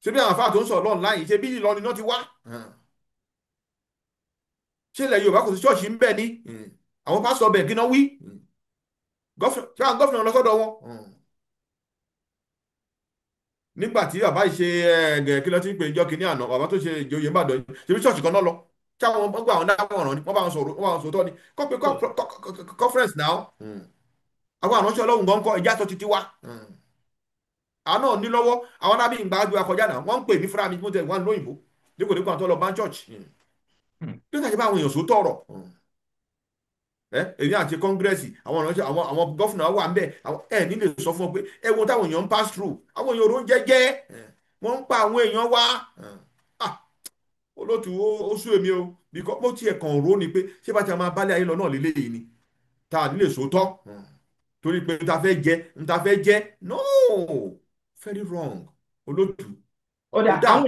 Ṣé bí àwọn àfa tó ń sọ Ọlọ́run láyìí, ṣé bí Ìlọrin náà ti wá? Ṣé ilẹ̀ Yorùbá kò sí ṣọ́ọ̀ṣì ń bẹ ní? Àwọn pásítọ̀ bẹ̀, kí náà wí? Ṣé àwọn governor lọ sọ́dọ̀ wọn? Nígbà tí bàbá yìí ṣe ẹ̀ẹ́dẹ̀ kí ló ti ń pè ìjọ kìíní àná, bàbá tó ṣe ìjòyè Ìbàdàn, ṣebí ṣọ́ọ̀ṣì kan náà lọ. Tí àwọn gbọ́ àwọn dáwọ̀ràn ni wọ́n bá wọn sọ̀rọ̀, wọ́n bá wọn sòótọ́ ni. Kọ́ pé conference now. Àwọn àránṣẹ́ Ọlọ́run gan kọ́ ìjà sọ títí wá. Àwọn náà ní lọ́wọ́, àwọn náà bí ìgbà àjò akọjá náà, wọ́n ń pè mí fúnra mi, mo tẹ̀ wọ́n lóyìnbó. Dípò dípò àwọn tó lọ bá church. Bí wọ́n ṣe bá àwọn èèyàn sòótọ́ ọ̀rọ̀. Èmi àti kọ́ngírẹ́sì, àwọn ìránṣẹ́, àwọn gọ́fìnà wà ń bẹ̀, ẹ nílè sọ fún ọ pé ẹ wo táwọn èèyàn ń pass through, àwọn èèyàn òró ń jẹ́jẹ́, wọ́n ń pa àwọn èèyàn wá. Olótù ó sú èmi o, because mo tiẹ̀ kàn rò ni pé ṣé bá ti máa bálẹ̀ ayé lọ náà lélẹ́yìí ni, tá a nílè sòótọ́ torí pé n ta fẹ́ jẹ, n ta fẹ́ jẹ, no, very wrong, olótù. Ó dà, àwọn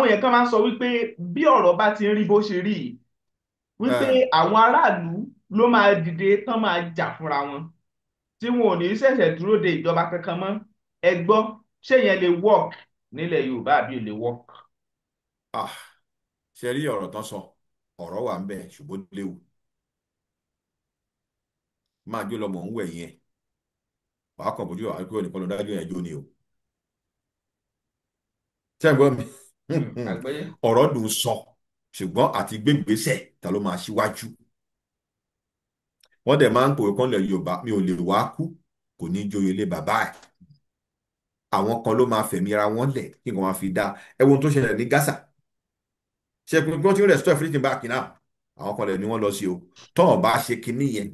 èèyàn kan máa ń sọ wípé bí ọ̀rọ̀ bá ti ń rí bó ṣe rí yìí, wípé àwọn aráàlú ló máa dìde tán máa jà fúnra wọn, tí wọn ò ní ṣẹ̀ṣẹ̀ dúró de ìjọba kankan mọ́. Ẹ gbọ́, ṣé yẹn lè work nílẹ̀ Yorùbá àbí ò lè work? Ṣe rí ọ̀rọ̀ tán sọ, ọ̀rọ̀ wà ń bẹ̀ ṣùgbọ́n léwu. Máa jó lọmọ ń wẹ̀ yẹn, wàá kàn bójú àwọn akérò nìkan ló dájú yẹn jó ni o. Ṣé ẹ gbọ́ mi? Ọ̀rọ̀ dùn sọ, ṣùgbọ́n àti gbégbèsè ta ló máa ṣíwájú. Wọ́n dẹ̀ máa ń pòwe kan lẹ̀ Yorùbá, mi ò lè wá kú, kò ní joyè lé bàbá ẹ̀. Àwọn kan ló máa fẹ̀mí ra wọn lẹ̀ kí nǹkan máa fi dá. Ẹ wo ohun tó ṣẹlẹ̀ ní Gaza. Ṣé pé wọ́n ti ń restore everything back now? Àwọn kan lẹ̀ ni wọ́n lọ sí o. Tọ́wọ̀n bá ṣe kinní yẹn,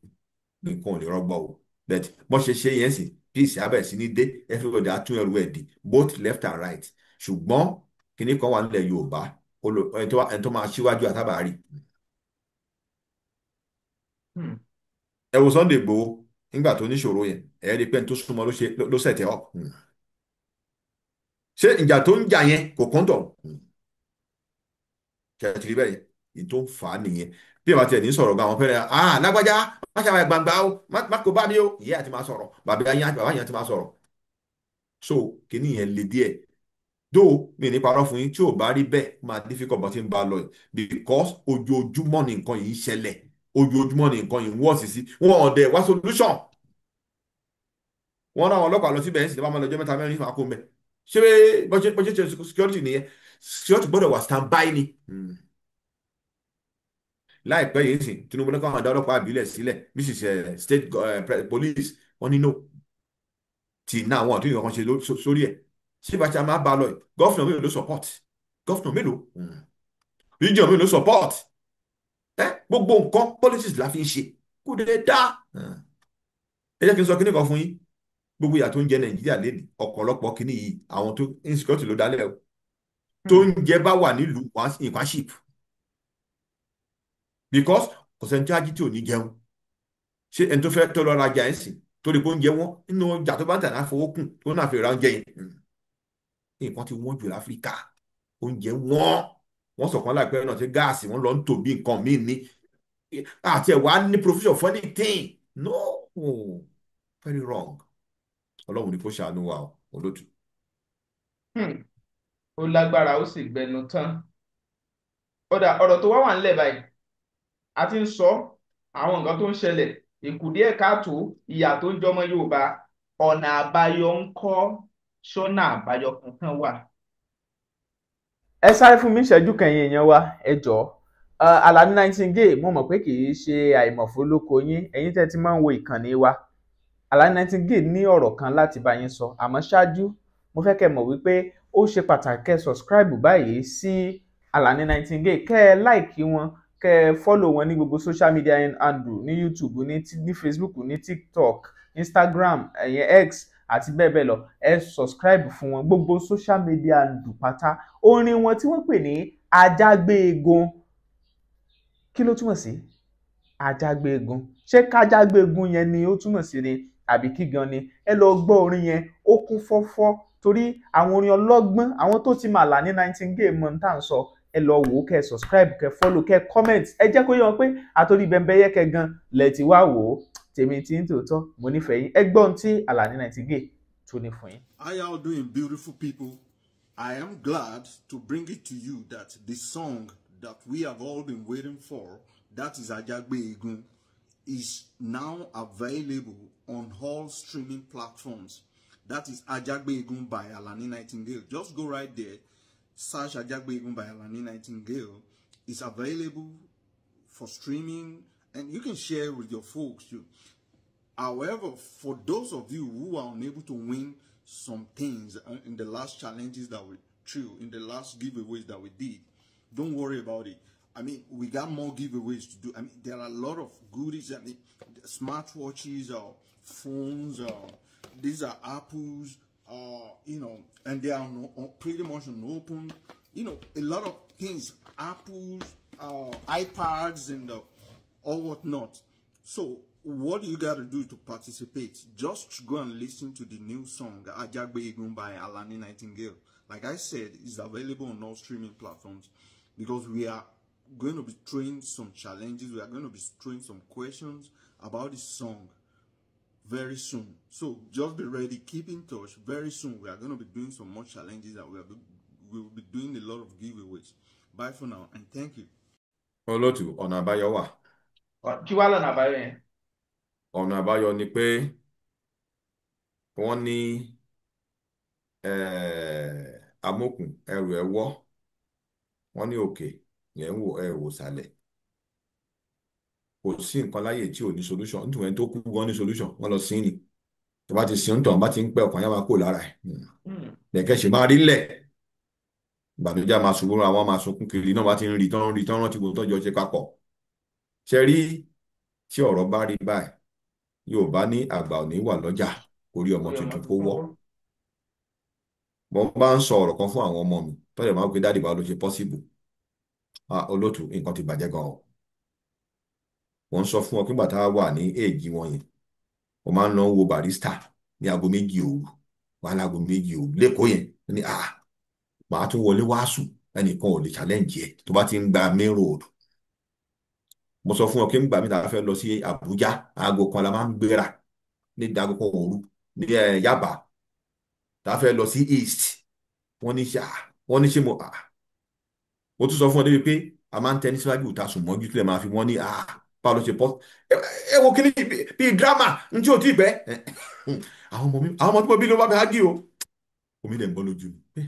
nǹkan ò lè rọgbọ o. But bọ́n ṣe ṣe yẹn sì, peace abẹ́ sí ní dé, everybody á tún ẹrù ẹ̀ dì, both left and right. Ṣùgbọ́n kinní kan wà nílẹ̀ Yorùbá, ẹni tó máa ṣíwájú àtàbàrí. Ẹ wo Sunday Igboho nígbà tó níṣòro yẹn, ẹ rí i pé ẹni tó súnmọ́ ló set up. Ṣé ìjà tó ń jà yẹn kò kán tọ̀? Ṣe ti rí bẹ́ẹ̀ yẹn? Èyí tó ń fà á nìyẹn. Bí ìbá tiẹ̀ ní sọ̀rọ̀ gan, àwọn fẹ́rẹ̀, lágbájá, má ṣàwàyà gbangba o, má kó bá mi o, ìyá àti máa sọ̀rọ̀, bàbá yẹn àti máa sọ̀rọ̀. So kíní yẹn le díẹ̀. Dó mi ní parọ́ fún yín, tí ò bá rí bẹ́ẹ̀ máa difficult bó ti ń bá a lọ yìí, because ojoojúmọ́ ni nǹkan yìí ń ṣẹlẹ̀, ojoojúmọ́ ni nǹkan yìí ń wọ̀ sí sí, wọn ò dẹ̀ wá solution. Wọ́n rán àwọn ọlọ́pàá lọ síbẹ̀, ẹ̀ sì ti bá máa lọ jẹ́ mẹ́ta mẹ́rin fún akó mẹ́. Ṣé bó ṣe security nìyẹn? Security gbọ́dọ̀ wà stand by ni. Láìpẹ́ yìí sìn, Tinubu ní káwọn àdá ọlọ́pàá àbílẹ̀ sílẹ̀, Mrs state police, wọ́n ní no. Tì náà àwọn àtúnyẹ̀ kan ṣe sórí ẹ̀. Ṣé bá ṣe máa bá a lọ yìí? Gọ́fìnà mélòó ló support? Gọ́fìnà mélòó? Region mélòó ló support? Gbogbo nǹkan politics la fi ń ṣe. Kò dé dá. Ẹ jẹ́ kí n sọ kíní kan fún yín. Gbogbo ìyà tó ń jẹ Nàìjíríà lénìí, ọ̀pọ̀lọpọ̀ kíní yìí, àwọn tó insecurity ló dálẹ̀ o. Tó ń jẹ bá wà nílùú nǹkan ship. Because kò sẹ́ni tí ají tí ò ní jẹun. Ṣé ẹni tó fẹ́ tó lọ rajà ẹ̀ sìn torí pé oúnjẹ wọn nínú ọjà tó bá ń tà náà fowó kùn tó náà fi ra oúnjẹ yẹn. Nǹkan ti wọ́n jù láfíríkà. Oúnjẹ wọ́n. Wọ́n sọ̀kan láìpẹ́ náà ṣe gáàsì wọ́n lọ ń tò bí nǹkan míì ní. Àti ẹ̀ wá ní provision for anything. No, very wrong. Ọlọ́run ni kó ṣàánú wa o, olótù. Ó lágbára, ó sì gbẹnu tán. Ọ̀dà ọ̀rọ̀ tó wá wà nílẹ̀ báyìí, a ti ń sọ àwọn nǹkan tó ń ṣẹlẹ̀, ìkùdíẹ̀ káàtó, ìyà tó ń jọmọ Yorùbá, ọ̀nà àbáyọ ń kọ́, ṣọ́nà àbáyọ kankan wà. Ẹ sáré fún mi ìṣẹ́jú kan, ẹ̀yin èèyàn wa, ẹ jọ̀ọ́. Alani Nightingale, mo mọ̀ pé kì í ṣe àìmọ̀fó lóko yín, ẹ̀yin tẹ́ ti máa ń wo ìkànnì wa. Alani Nightingale ní ọ̀rọ̀ kan láti bá yín sọ, àmọ́ ṣáájú mo fẹ́ kẹ́ mọ̀ wípé ó ṣe pàtàkì kẹ́ subscribe báyìí sí Alani Nightingale, kẹ́ ẹ like wọn, kẹ́ ẹ follow wọn ní gbogbo social media handle, ní YouTube, ní Facebook, ní TikTok, Instagram, ẹ̀yẹn X àti bẹ́ẹ̀ bẹ́ẹ̀ lọ. Ẹ subscribe fún wọn gbogbo social media handle pátá. Orin wọn tí wọ́n pè ní Ajágbéegun, kí ló túmọ̀ sí Ajágbéegun? Ṣé kájágbéegun yẹn ni ó túmọ̀ sí ni àbí kí gan ni? Ẹ lọ gbọ́ orin yẹn, ó kún fọ́fọ́ torí àwọn orin ọlọ́gbọ́n, àwọn tó ti mà Alani Nightingale mọ̀ tá à ń sọ. Ẹ lọ wò ó, kẹ́ subscribe, kẹ́ follow, kẹ́ comment. Ẹ jẹ́ kó yé wọn pé àtòrí Bẹ́ńbẹ́yẹ́kẹ́ gan lẹ ti wá wò ó. Tèmi tí ń tòótọ́, mo nífẹ̀ẹ́ yín. Ẹ gbọ́ ohun tí Alani Nightingale tó ní fún yín. How y'all doing, beautiful people? I am glad to bring it to you that the song that we have all been waiting for, that is Ajagbe Egun, is now available on all streaming platforms. That is Ajagbe Egun by Alani Nightingale. Just go right there, search Ajagbe Egun by Alani Nightingale. It's available for streaming, and you can share with your folks too. However, for those of you who are unable to win some things in the last challenges that we threw, in the last giveaways that we did, don't worry about it. I mean, we got more giveaways to do. I mean, there are a lot of goodies. I mean, smartwatches or phones, or these are apples, you know, and they are pretty much unopened. You know, a lot of things, apples, iPads, and all whatnot. So what you got to do to participate? Just go and listen to the new song Ajagbe Egun by Alani Nightingale. Like I said, it's available on all streaming platforms, because we are going to be throwing some challenges. We are going to be throwing some questions about this song very soon. So just be ready, keep in touch. Very soon we are going to be doing some more challenges, and we will be doing a lot of giveaways. Bye for now, and thank you. Olótù, ọ̀nà àbáyọ wà. Kí wàá lọ́nà àbáyọ yẹn? Ọ̀nà àbáyọ ni pé wọ́n ní amókùn ẹrù ẹ wọ́, wọ́n ní òkè yẹn ń wò ẹ wò sàlẹ̀. Kò sí nǹkan láyè tí ò ní solution. Nítorí ẹni tó kú gan ní solution, wọ́n lọ sí ni. Tó bá ti sin ń tàn, bá ti ń pẹ́, ọkàn yẹn máa kó lára ẹ̀. Lẹ̀kẹ́ ṣe máa rí lẹ̀. Ìbànújẹ́ máa ṣubú, àwọn máa sunkún kiri náà, bá ti ń rí tán rí tán rántí gbogbo tọ́jọ́ ṣe papọ̀. Ṣe rí tí ọ̀rọ̀ bá rí báyìí, Yorùbá ní àgbà ò ní wà lọ́jà orí ọmọ tuntun kó wọ́. Mo bá ń sọ ọ̀rọ̀ kan fún àwọn ọmọ mi tọ́jà máa ń pe daddy, báwo ló ṣe possible? Olótù, nǹkan ti bàjẹ́ gan o. Wọ́n ń sọ fún ọ pé bàtà wà ní èjì wọn yẹn, wọ́n máa ń lọ wo Barrister ní aago 2 òru, wà láago 2 òru lẹ́kọ̀ọ́ yẹn ní màá tún wọlé wá sùn, ẹnìkan ò lè challenge ẹ tó bá ti ń gba main road. Mo sọ fún ọ pé ńgbà mi ta fẹ́ lọ sí Àbújá, aago 1 la máa ń gbéra ní aago 1 òru ní Yaba, ta fẹ́ lọ sí East. Wọ́n ní ṣá, wọ́n ní ṣé mo mo tún sọ fún ọ débi pé a máa ń tẹ ní síwájú ìta sùn mọ́jú tilẹ̀ máa fi wọ́n ní báwo ló ṣe pọ́ ẹ wo kí ni bíi drama n tí ò tí ì pẹ́. Àwọn ọmọ mi, àwọn ọmọ tí mo bí ló bá mi hágì o, omi lè ń bọ́ lójú mi.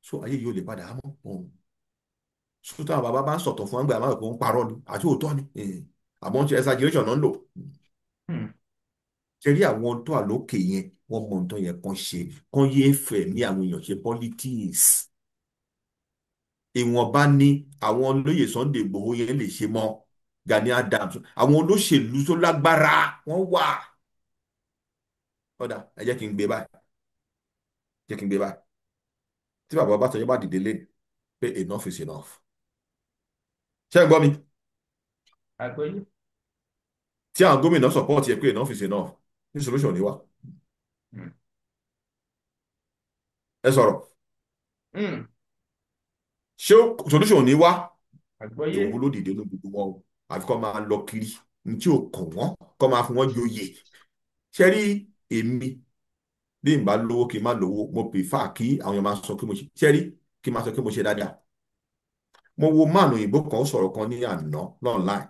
So ayé yìí ò lè padà á mọ́ òun. So táwọn bàbá bá ń sọ̀tọ̀ fún àgbà, máa kó ń parọ́ ni àti òótọ́ ni, àmọ́ ń ṣe exaggeration náà ń lò. Ṣe rí àwọn tó wà lókè yẹn, wọ́n mọ ohun tó yẹ kán ṣe, kán yéé fẹ̀mí àwọn èèyàn ṣe politics. Ìwọ̀nba ní àwọn olóyè Sunday Igboho yẹn lè ṣe mọ́, Gani Adams, àwọn olóṣèlú tó lágbára wọ́n wà. Ọ̀dà, ẹ jẹ́ kí n gbé báyìí, jẹ́ kí n gbé báyìí. Tí bàbá Ọbásanjọ́ bá dìde lé pé enough is enough, ṣé ẹ gbọ́ mi? Àgbọ́yé. Tí àwọn gómìnà support yẹ pé enough is enough, ní solution ní wá. Ẹ sọ̀rọ̀. Ṣé solution ní wá? Àgbọ́yé. Èwo ló dìde ní gbogbo wọn o? Àfi kọ́ máa lọ kiri ní tí ò kàn wọ́n, kọ́ máa fún wọn joyè. Ṣé rí èmi, bí n bá lówó kí n má lówó, mo prefer kí àwọn èèyàn máa sọ pé mo ṣe. Ṣé rí kí n máa sọ pé mo ṣe dáadáa. Mo wo máàlù òyìnbó kan, ó sọ̀rọ̀ kan ní àná online.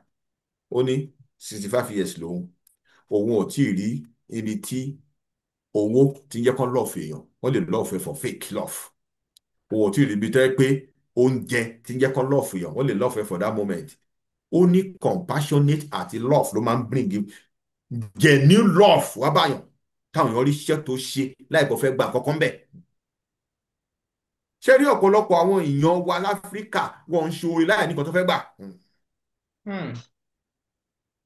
Ó ní 65 years lòun, òun ò tí ì rí ibi tí owó ti ń jẹ́ kán love èèyàn, wọ́n lè love for fake love. Òun ò tí ì rí ibi tó yẹ pé oúnjẹ ti ń jẹ́ kán love èèyàn, wọ́n lè love for that moment. Ó ní compassionate àti love ló máa ń bring genuine love wá báyàn, táwọn èèyàn rí iṣẹ́ tó ṣe láìpẹ́ fẹ́ gba àkọ́kọ́ ń bẹ̀. Ṣé rí ọ̀pọ̀lọpọ̀ àwọn èèyàn wa láfíríkà, wọ́n ń ṣe oore láì ní nǹkan tó fẹ́ gbà.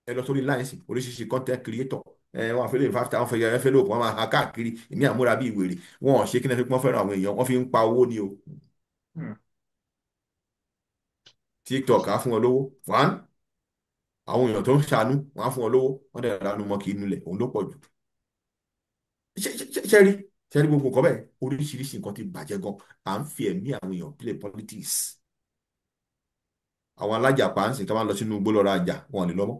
Ẹ lọ sórí line sí oríṣiríṣi content creator, ẹ wọn àfẹlẹ 5,000 fẹ ẹ fẹ lóòpọ̀, wọn máa ha káàkiri ìmí àmúra bíi wèrè. Wọn ò ṣe kí ní fi pọ́n fẹ́ràn àwọn èèyàn, wọ́n fi ń pa owó ni o. TikTok á fún wọn lówó one, àwọn èèyàn tó ń ṣàánú wọn á fún wọn lówó, wọn dẹ̀ ránú mọ́ kí inú ilẹ̀ òun ló pọ̀ jù. Ṣe rí gbogbo nǹkan bẹ́ẹ̀, oríṣiríṣi nǹkan ti bàjẹ́ gan. À ń fi ẹ̀mí àwọn èèyàn play politics. Àwọn alájàpá ń sìn, tó máa ń lọ sínú igbó lọ́ra àjà, wọn ò ní lọ́mọ́,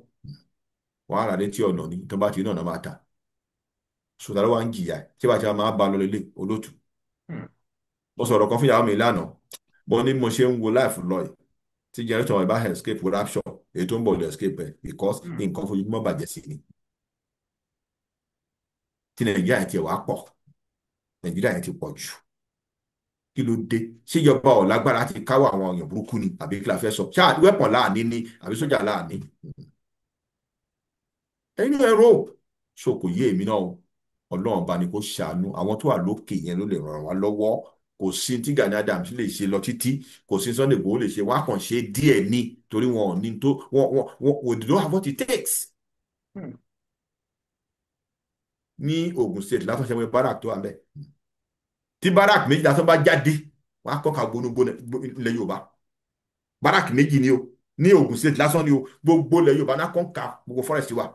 wọn á rà létí ọ̀nà ní tó bá ti náà máa tà. Sọ̀tà ló wà ń jìyà tí bá ti máa bá lọ lélẹ̀ olótù. Mo sọ̀rọ̀ kan fún ìyàwó mi lánàá, mo ní mo ṣe ń wo life lọ yìí, tí generation wọn bá escape rapture, èyí tó ń bọ̀ lè escape ẹ̀, because nǹkan fojoojúmọ́ bàjẹ́ sí ni. Tí Nàìjíríà tiẹ̀ wá pọ̀ Nàìjíríà yẹn ti pọ̀ jù. Kí ló dé? Ṣèjọba ò lágbára ti káwọ́ àwọn èèyàn burúkú ni àbí kí la fẹ́ sọ? Ṣáà wẹ́pọ̀n láàní ni àbí sójà láàní? Ẹ̀yin náà rò so kò yé èmi náà o. Ọlọ́run bá ní kó ṣàánú àwọn tó wà lókè yẹn ló lè ràn wá lọ́wọ́. Kò sí tí Gani Adams lè ṣe lọ títí, kò sí Sunday Igboho lè ṣe, wọn á kàn ṣe díẹ̀ ní torí wọn ò ní tó wọn wọn wọn they don't have what it takes. Ní Ogun State látọ̀ ṣe wọn barak tó wà mẹ́, tí barak méjì látọ̀ bá jáde wọn á kọ́ka gbónúgbónú ilẹ̀ Yorùbá. Barak méjì ni o ní Ogun State lásán ni o, gbogbo ilẹ̀ Yorùbá náà kọ́ka gbogbo forest wa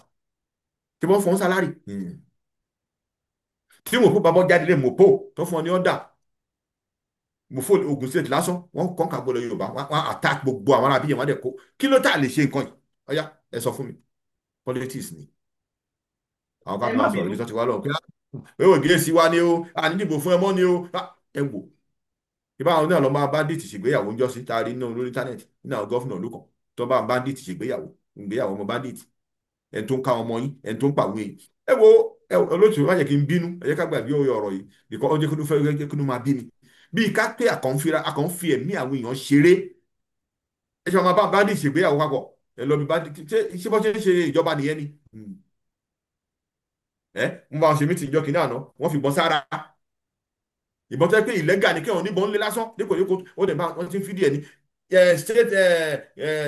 tí wọ́n fọ́n sálárì. Tí mòpó bá bọ́ jáde lé mòpó tó fún ọ ní ọ̀dà mòfó Ogun State lásán wọ́n kọ́ka gbogbo ilẹ̀ Yorùbá, wọ́n attack gbogbo àwọn arábíyẹn, wọ́n dẹ̀ kó. Kí ló tà lè ṣe nǹkan yìí? Ọ̀yá ẹ sọ fún mi, politics ni àwọn kan Ẹ tó má máa sọ̀rọ̀ bínú. ibi tó ti wá lọ́wọ́ pé ó gé sí wa ni o, ànídìbò fún ẹ mọ́ ni o. Ẹ wò ìbá àwọn náà lọ máa bandit ṣègbéyàwó ń jọ́sí tá a rí nínú lórí íńtánẹ́ẹ̀tì nínú àwọn gọ́fìnà olùkọ́ tó bá bandit ṣègbéyàwó, ìgbéyàwó ọmọ bandit, ẹni tó ń ká ọmọ yín, ẹni tó ń pàwé yín. Ẹ wo ẹ olóòtú má jẹ́ kí n bínú, ẹ jẹ́ ká gbàgbé òye ọ̀rọ̀ yìí bìkọ́ ó jẹ́ kí ló fẹ́ jẹ́ kí ló máa bí mi bíi ká pé àkànfi ẹ̀mí àwọn èèyàn ṣeré. Ẹ ṣe máa bá bandit ṣègbéyàwó papọ̀, ẹ lọ bí bandit ṣé bọ́ ṣe ń ṣe ìjọba nìyẹn ni. Ẹ ń bá wọn ṣe mítì ìjọ kìíní àná, wọ́n fi ìbọn sára, ìbọn tó yẹ pé ìlẹ́gà ni kéwọn oníbọn ńlẹ̀ lásán dípò dípò ó dẹ̀ bá wọn ti ń fídíò ẹ̀ ní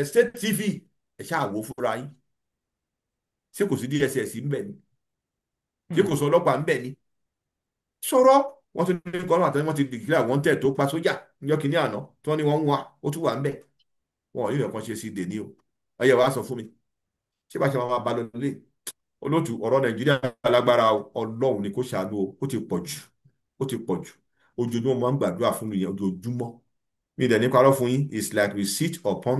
state TV. Ẹ ṣáà wò fúnra yín, ṣé kò sí DSS ńbẹ ni? Ṣé kò sọ ọlọ́pàá ńbẹ ni? Sọ̀rọ̀ wọ́n tún ní kọ́ àtàwọn wọ́n ti declare wanted tó pa sójà níjọ́ kìíní àná tí wọ́n ní wọ́n ń wá, ó tún wà ńbẹ. Wọn ò ní ìrẹ̀kan ṣe sí dèní o. Ọyẹ wàá sọ fún mi ṣé bá ṣe máa bá lọ nílé olóòtú ọ̀rọ̀ Nàìjíríà lágbára Ọlọ́run ni kò ṣàánú o, ó ti pọ̀ jù, ó ti pọ̀ jù. Ojoojúmọ́ máa ń gbàdúrà fún mi yẹn ojoojúmọ́. Mi dẹ̀ ní parọ́ fún yín, it's like we sit upon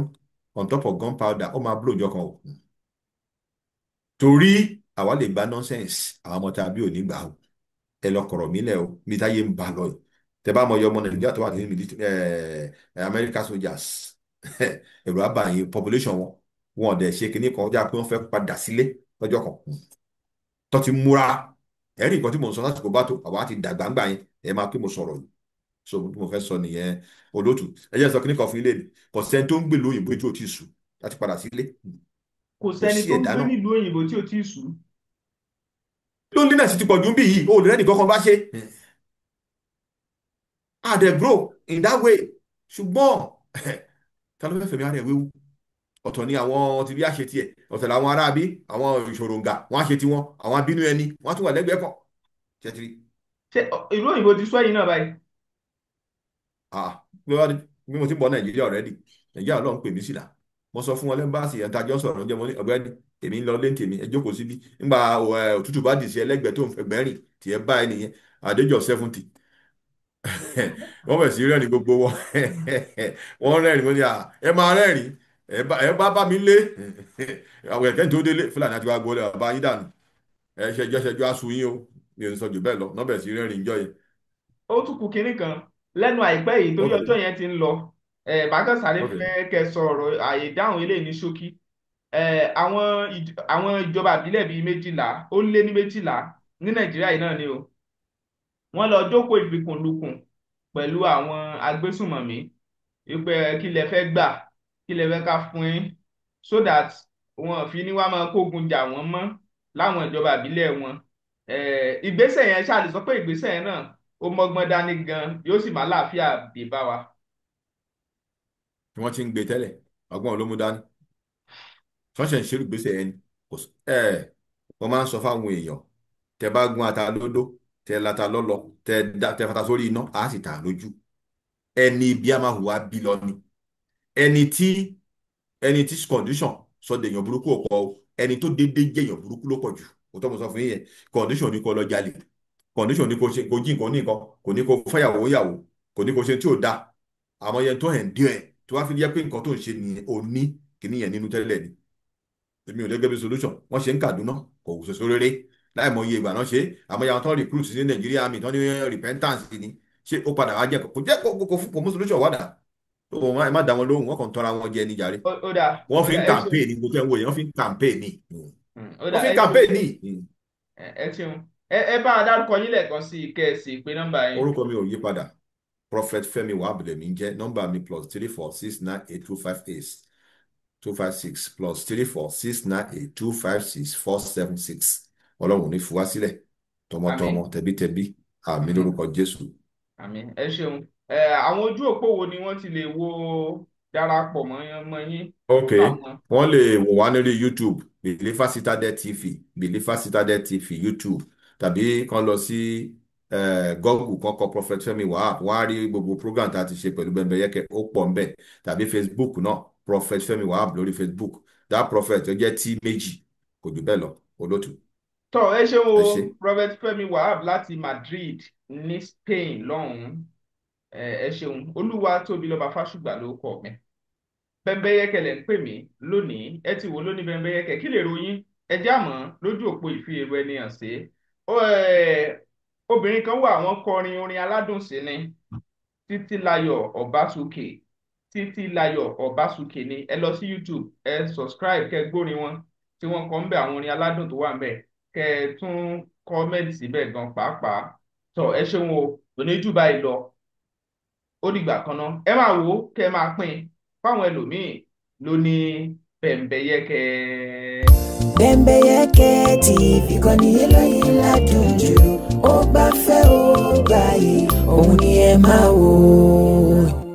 on top of gunpowder, ó máa blow ìjọ kan o. Torí àwa lè gba nonsense, àwọn ọmọ tàbí ò ní gbà o. Ẹ lọ kọ̀rọ̀ mí lẹ̀ o, mi táyé ń ba lọ yìí. Tẹ bá mọ iye ọmọ Nàìjíríà tó wà ní America soldiers, èrò àbàyìn population wọn, wọn ò dẹ̀ ṣe kinní kan ọjà pé wọ́n fẹ́ padà sílé lọ́jọ́ kan tó ti múra. Ẹ̀rí nǹkan tí mò ń sọ lásìkò bá tó àwa ti dàgbà ńgbà yẹn, ẹ máa pé mo sọ̀rọ̀ yìí. So bí mo fẹ́ sọ nìyẹn olóòtú. Ẹ jẹ́ sọ kinní kan fún ilé mi, kò sẹ́ni tó ń gbè lóyìnbó tí ò tí ì sùn láti padà sílé. Kò Kò sẹ́ni sí tó ń ẹ̀dá gbé náà. nílùú òyìnbó tí ò tí ì sùn. Loneliness ti pọ̀ jù bí yìí, o lè rẹ́nì kankan bá ṣe. Ah, they grow in that way. Ṣùgbọ́n ta ló fẹ́ fẹ̀mí ara ẹ̀ wéwu? Ọ̀tọ̀ ni àwọn tí bí a ṣe tiẹ̀, ọ̀tọ̀ làwọn aráabí, àwọn ìṣòròǹgà, wọ́n á ṣe tiwọn, àwọn abínú ẹni, wọ́n á tún wà lẹ́gbẹ̀ẹ́ kan. Ṣé ti rí? Ṣé ìlú òyìnbó ti sọ ẹ̀yin náà báyìí? Ah, bí mo ti ń bọ̀ Nàìjíríà already, Nàìjíríà Ọlọ́run pè mí sílà. Mo sọ fún wọn lẹ́mbàásì ẹ̀ ń tajọ́ sọ̀rọ̀ oúnjẹ, mo ní ọ̀gbẹ́ni èmi ń lọ lé tèmi, ẹ jókòó síbí. Nígbà òtútù bá dì sí ẹlẹ́gbẹ̀ẹ́ tó ń fẹ̀gbẹ́ rìn tí ẹ bá ẹ nìyẹn, àdéjọ 70. Wọ́n bẹ̀ sí rẹ́rìn gbogbo wọn. Wọ́n rẹ́rìn mo ní à ẹ máa rẹ́rìn ẹ bá bá mi lé. Àwọn ẹ̀kẹ́ tó délé Fúlàní àti wàá gbọ́lẹ̀ bàbá yín dànù. Ẹ ṣẹjọ́ ṣẹjọ́ aṣọ yín o, mi ò ní sọ jù bẹ́ẹ̀ lọ, wọ́n bẹ̀ sí rẹ́rìn jọ yẹn. Ó tún kù kinní kan lẹ́nu àìpẹ́ yìí torí ọjọ́ yẹn ti ń lọ. Bákan sáré fẹ́ kẹ́ sọ ọ̀rọ̀ àyè dáhùn eléyìí ní ṣókí. Àwọn ìjọba ìbílẹ̀ bíi 12, ó lé ní 12 ní Nàìjíríà yìí náà ni o. Wọ́n lọ jókòó ìfikùnlukùn pẹ̀lú àwọn agbésùnmọ̀mí wípé kí lẹ fẹ́ gbà, kí lẹ fẹ́ ká fún yín, so that wọn fi ní wá máa kógun jà wọ́n mọ́ láwọn ìjọba ìbílẹ̀ wọn. Ìgbésẹ̀ yẹn ṣáà lè sọ pé ìgbésẹ̀ yẹn náà ó mọ́gbọ́n dání gan, yóò sì máa láàfíà dé bá wa. Tí wọ́n ti ń gbé tẹ́lẹ̀, ọgbọ́n ló mú dání. Ṣọ́ọ̀ṣẹ̀ ń ṣerú ìgbésẹ̀ yẹn ni. Kò sí, wọ́n máa ń sọ fáwọn èèyàn, tẹ bá gún ata lódó, tẹ lata lọ́lọ́, tẹ fata sórí iná, á sì tà lójú. Ẹni ibi a máa hùwà bí lọ ni. Ẹni tí condition sọ dèèyàn burúkú ọ̀pọ̀ o, ẹni tó dédé jẹ́yàn burúkú ló pọ̀ jù. Kò tọ́ mo sọ fún yín yẹn, condition ni kò lọ jalè, condition ni kò ṣe, kò jí nǹkan ní nǹkan, kò ní kò fẹ́yàwó yàwó, kò ní kò ṣe tí ò da. Àmọ́ yẹn tó ẹ̀ ń díẹ̀ tó wá fi jẹ́ pé nǹkan tó ń ṣe nìyẹn, ò ní kìíní yẹn nínú tẹ́lẹ̀ ni. Èmi ò lẹ́gẹ́ bí solution. Wọ́n ṣe ń Kaduna, kò ṣoṣo rere. Láì mọ iye ìgbà náà ṣe, àmọ́ ìyàwó tán recruit sí Nàìjíríà mi tán ní repentance ni. Ṣé ó padà wá jẹ́ kò jẹ́ kò mú solution wá dà? Tó wọn má dá wọn lóhùn, wọ́n kàn tọ́ra wọn jẹ ní jàre. Ó dà, Wọ́n fi ó ń dà, ẹ ṣeun. campaign ní gbogbo ẹ̀ ń wò yẹn, wọ́n fi ń campaign ní. Ó dà, Wọ́n fi ń ẹ ṣeun. campaign ní. Ẹ ṣeun. Ẹ bá a dárúkọ yín lẹ́ẹ̀kan sí i kẹ́ ẹ sì pé nọ́mbà yín. Orúkọ mi ò yí padà. Prophet Fẹ́mi Wahab lèmi ń jẹ́. Nọ́mbà mi +34 698 258 256, +34 698 256 476. Ọlọ́run ò ní fi wá sílẹ̀ tọmọtọmọ, Àmín. tẹbítẹbí. Àmín Àmín. lórúkọ Jésù. Àmín. Ẹ ṣeun. Àwọn ojú òpó wo ni wọ́n ti lè wo darapọ̀ mọ́ yín? Ok, Nínú àwọn. wọ́n lè wò wá lórí YouTube, Believer Citadel TV, Believer Citadel TV YouTube, tàbí kàn lọ sí Google, kàn kọ Prophet Fẹ́mi Wahab, wọ́n á rí gbogbo program tá a ti ṣe pẹ̀lú Bembeyeke, ó pọ̀ ńbẹ̀. Tàbí Facebook náà, Prophet Fẹ́mi Wahab lórí Facebook. That prophet ó jẹ́ tí méjì, kò jù bẹ́ẹ̀ lọ, olótù. Tọ́ ẹ ṣeun Ẹ o, ṣé. Prophet Fẹ́mi Wahab láti Madrid ní Spain lọ́hùn-ún. Ẹ ṣeun. Olúwa tóbi lọ́ba Fásùgbà ló kọ mi. Bembeyeke lẹ̀ ń pè mí lónìí. Ẹ ti wò lónìí Bembeyeke, kí lè ròyìn? Ẹ já mọ́ lójú òpó ìfi èrò ẹni hàn sí. Obìnrin kan wà, wọ́n kọrin orin aládùn sí ni. Títílayọ̀ Ọbásùkè. Títílayọ̀ Ọbásùkè ni. Ẹ lọ sí YouTube, ẹ subscribe kẹ́ gbórin wọn tí wọ́n kọ ń bẹ̀, àwọn orin aládùn tó wà ń bẹ̀. Kẹ́ ẹ tún comment síbẹ̀ gan pàápàá. Tọ́ ẹ ṣeun o, kò ní jù báyìí lọ. Ó dìgbà kan náà. Ẹ máa wò ó kẹ́ ẹ máa pín fáwọn ẹlòmíì lóní Bembeyeke. Bembeyeke TV ìkànnì eléyìí ládùn jù, ó gbafẹ́ ó gbààyè, òun ni ẹ máa wò.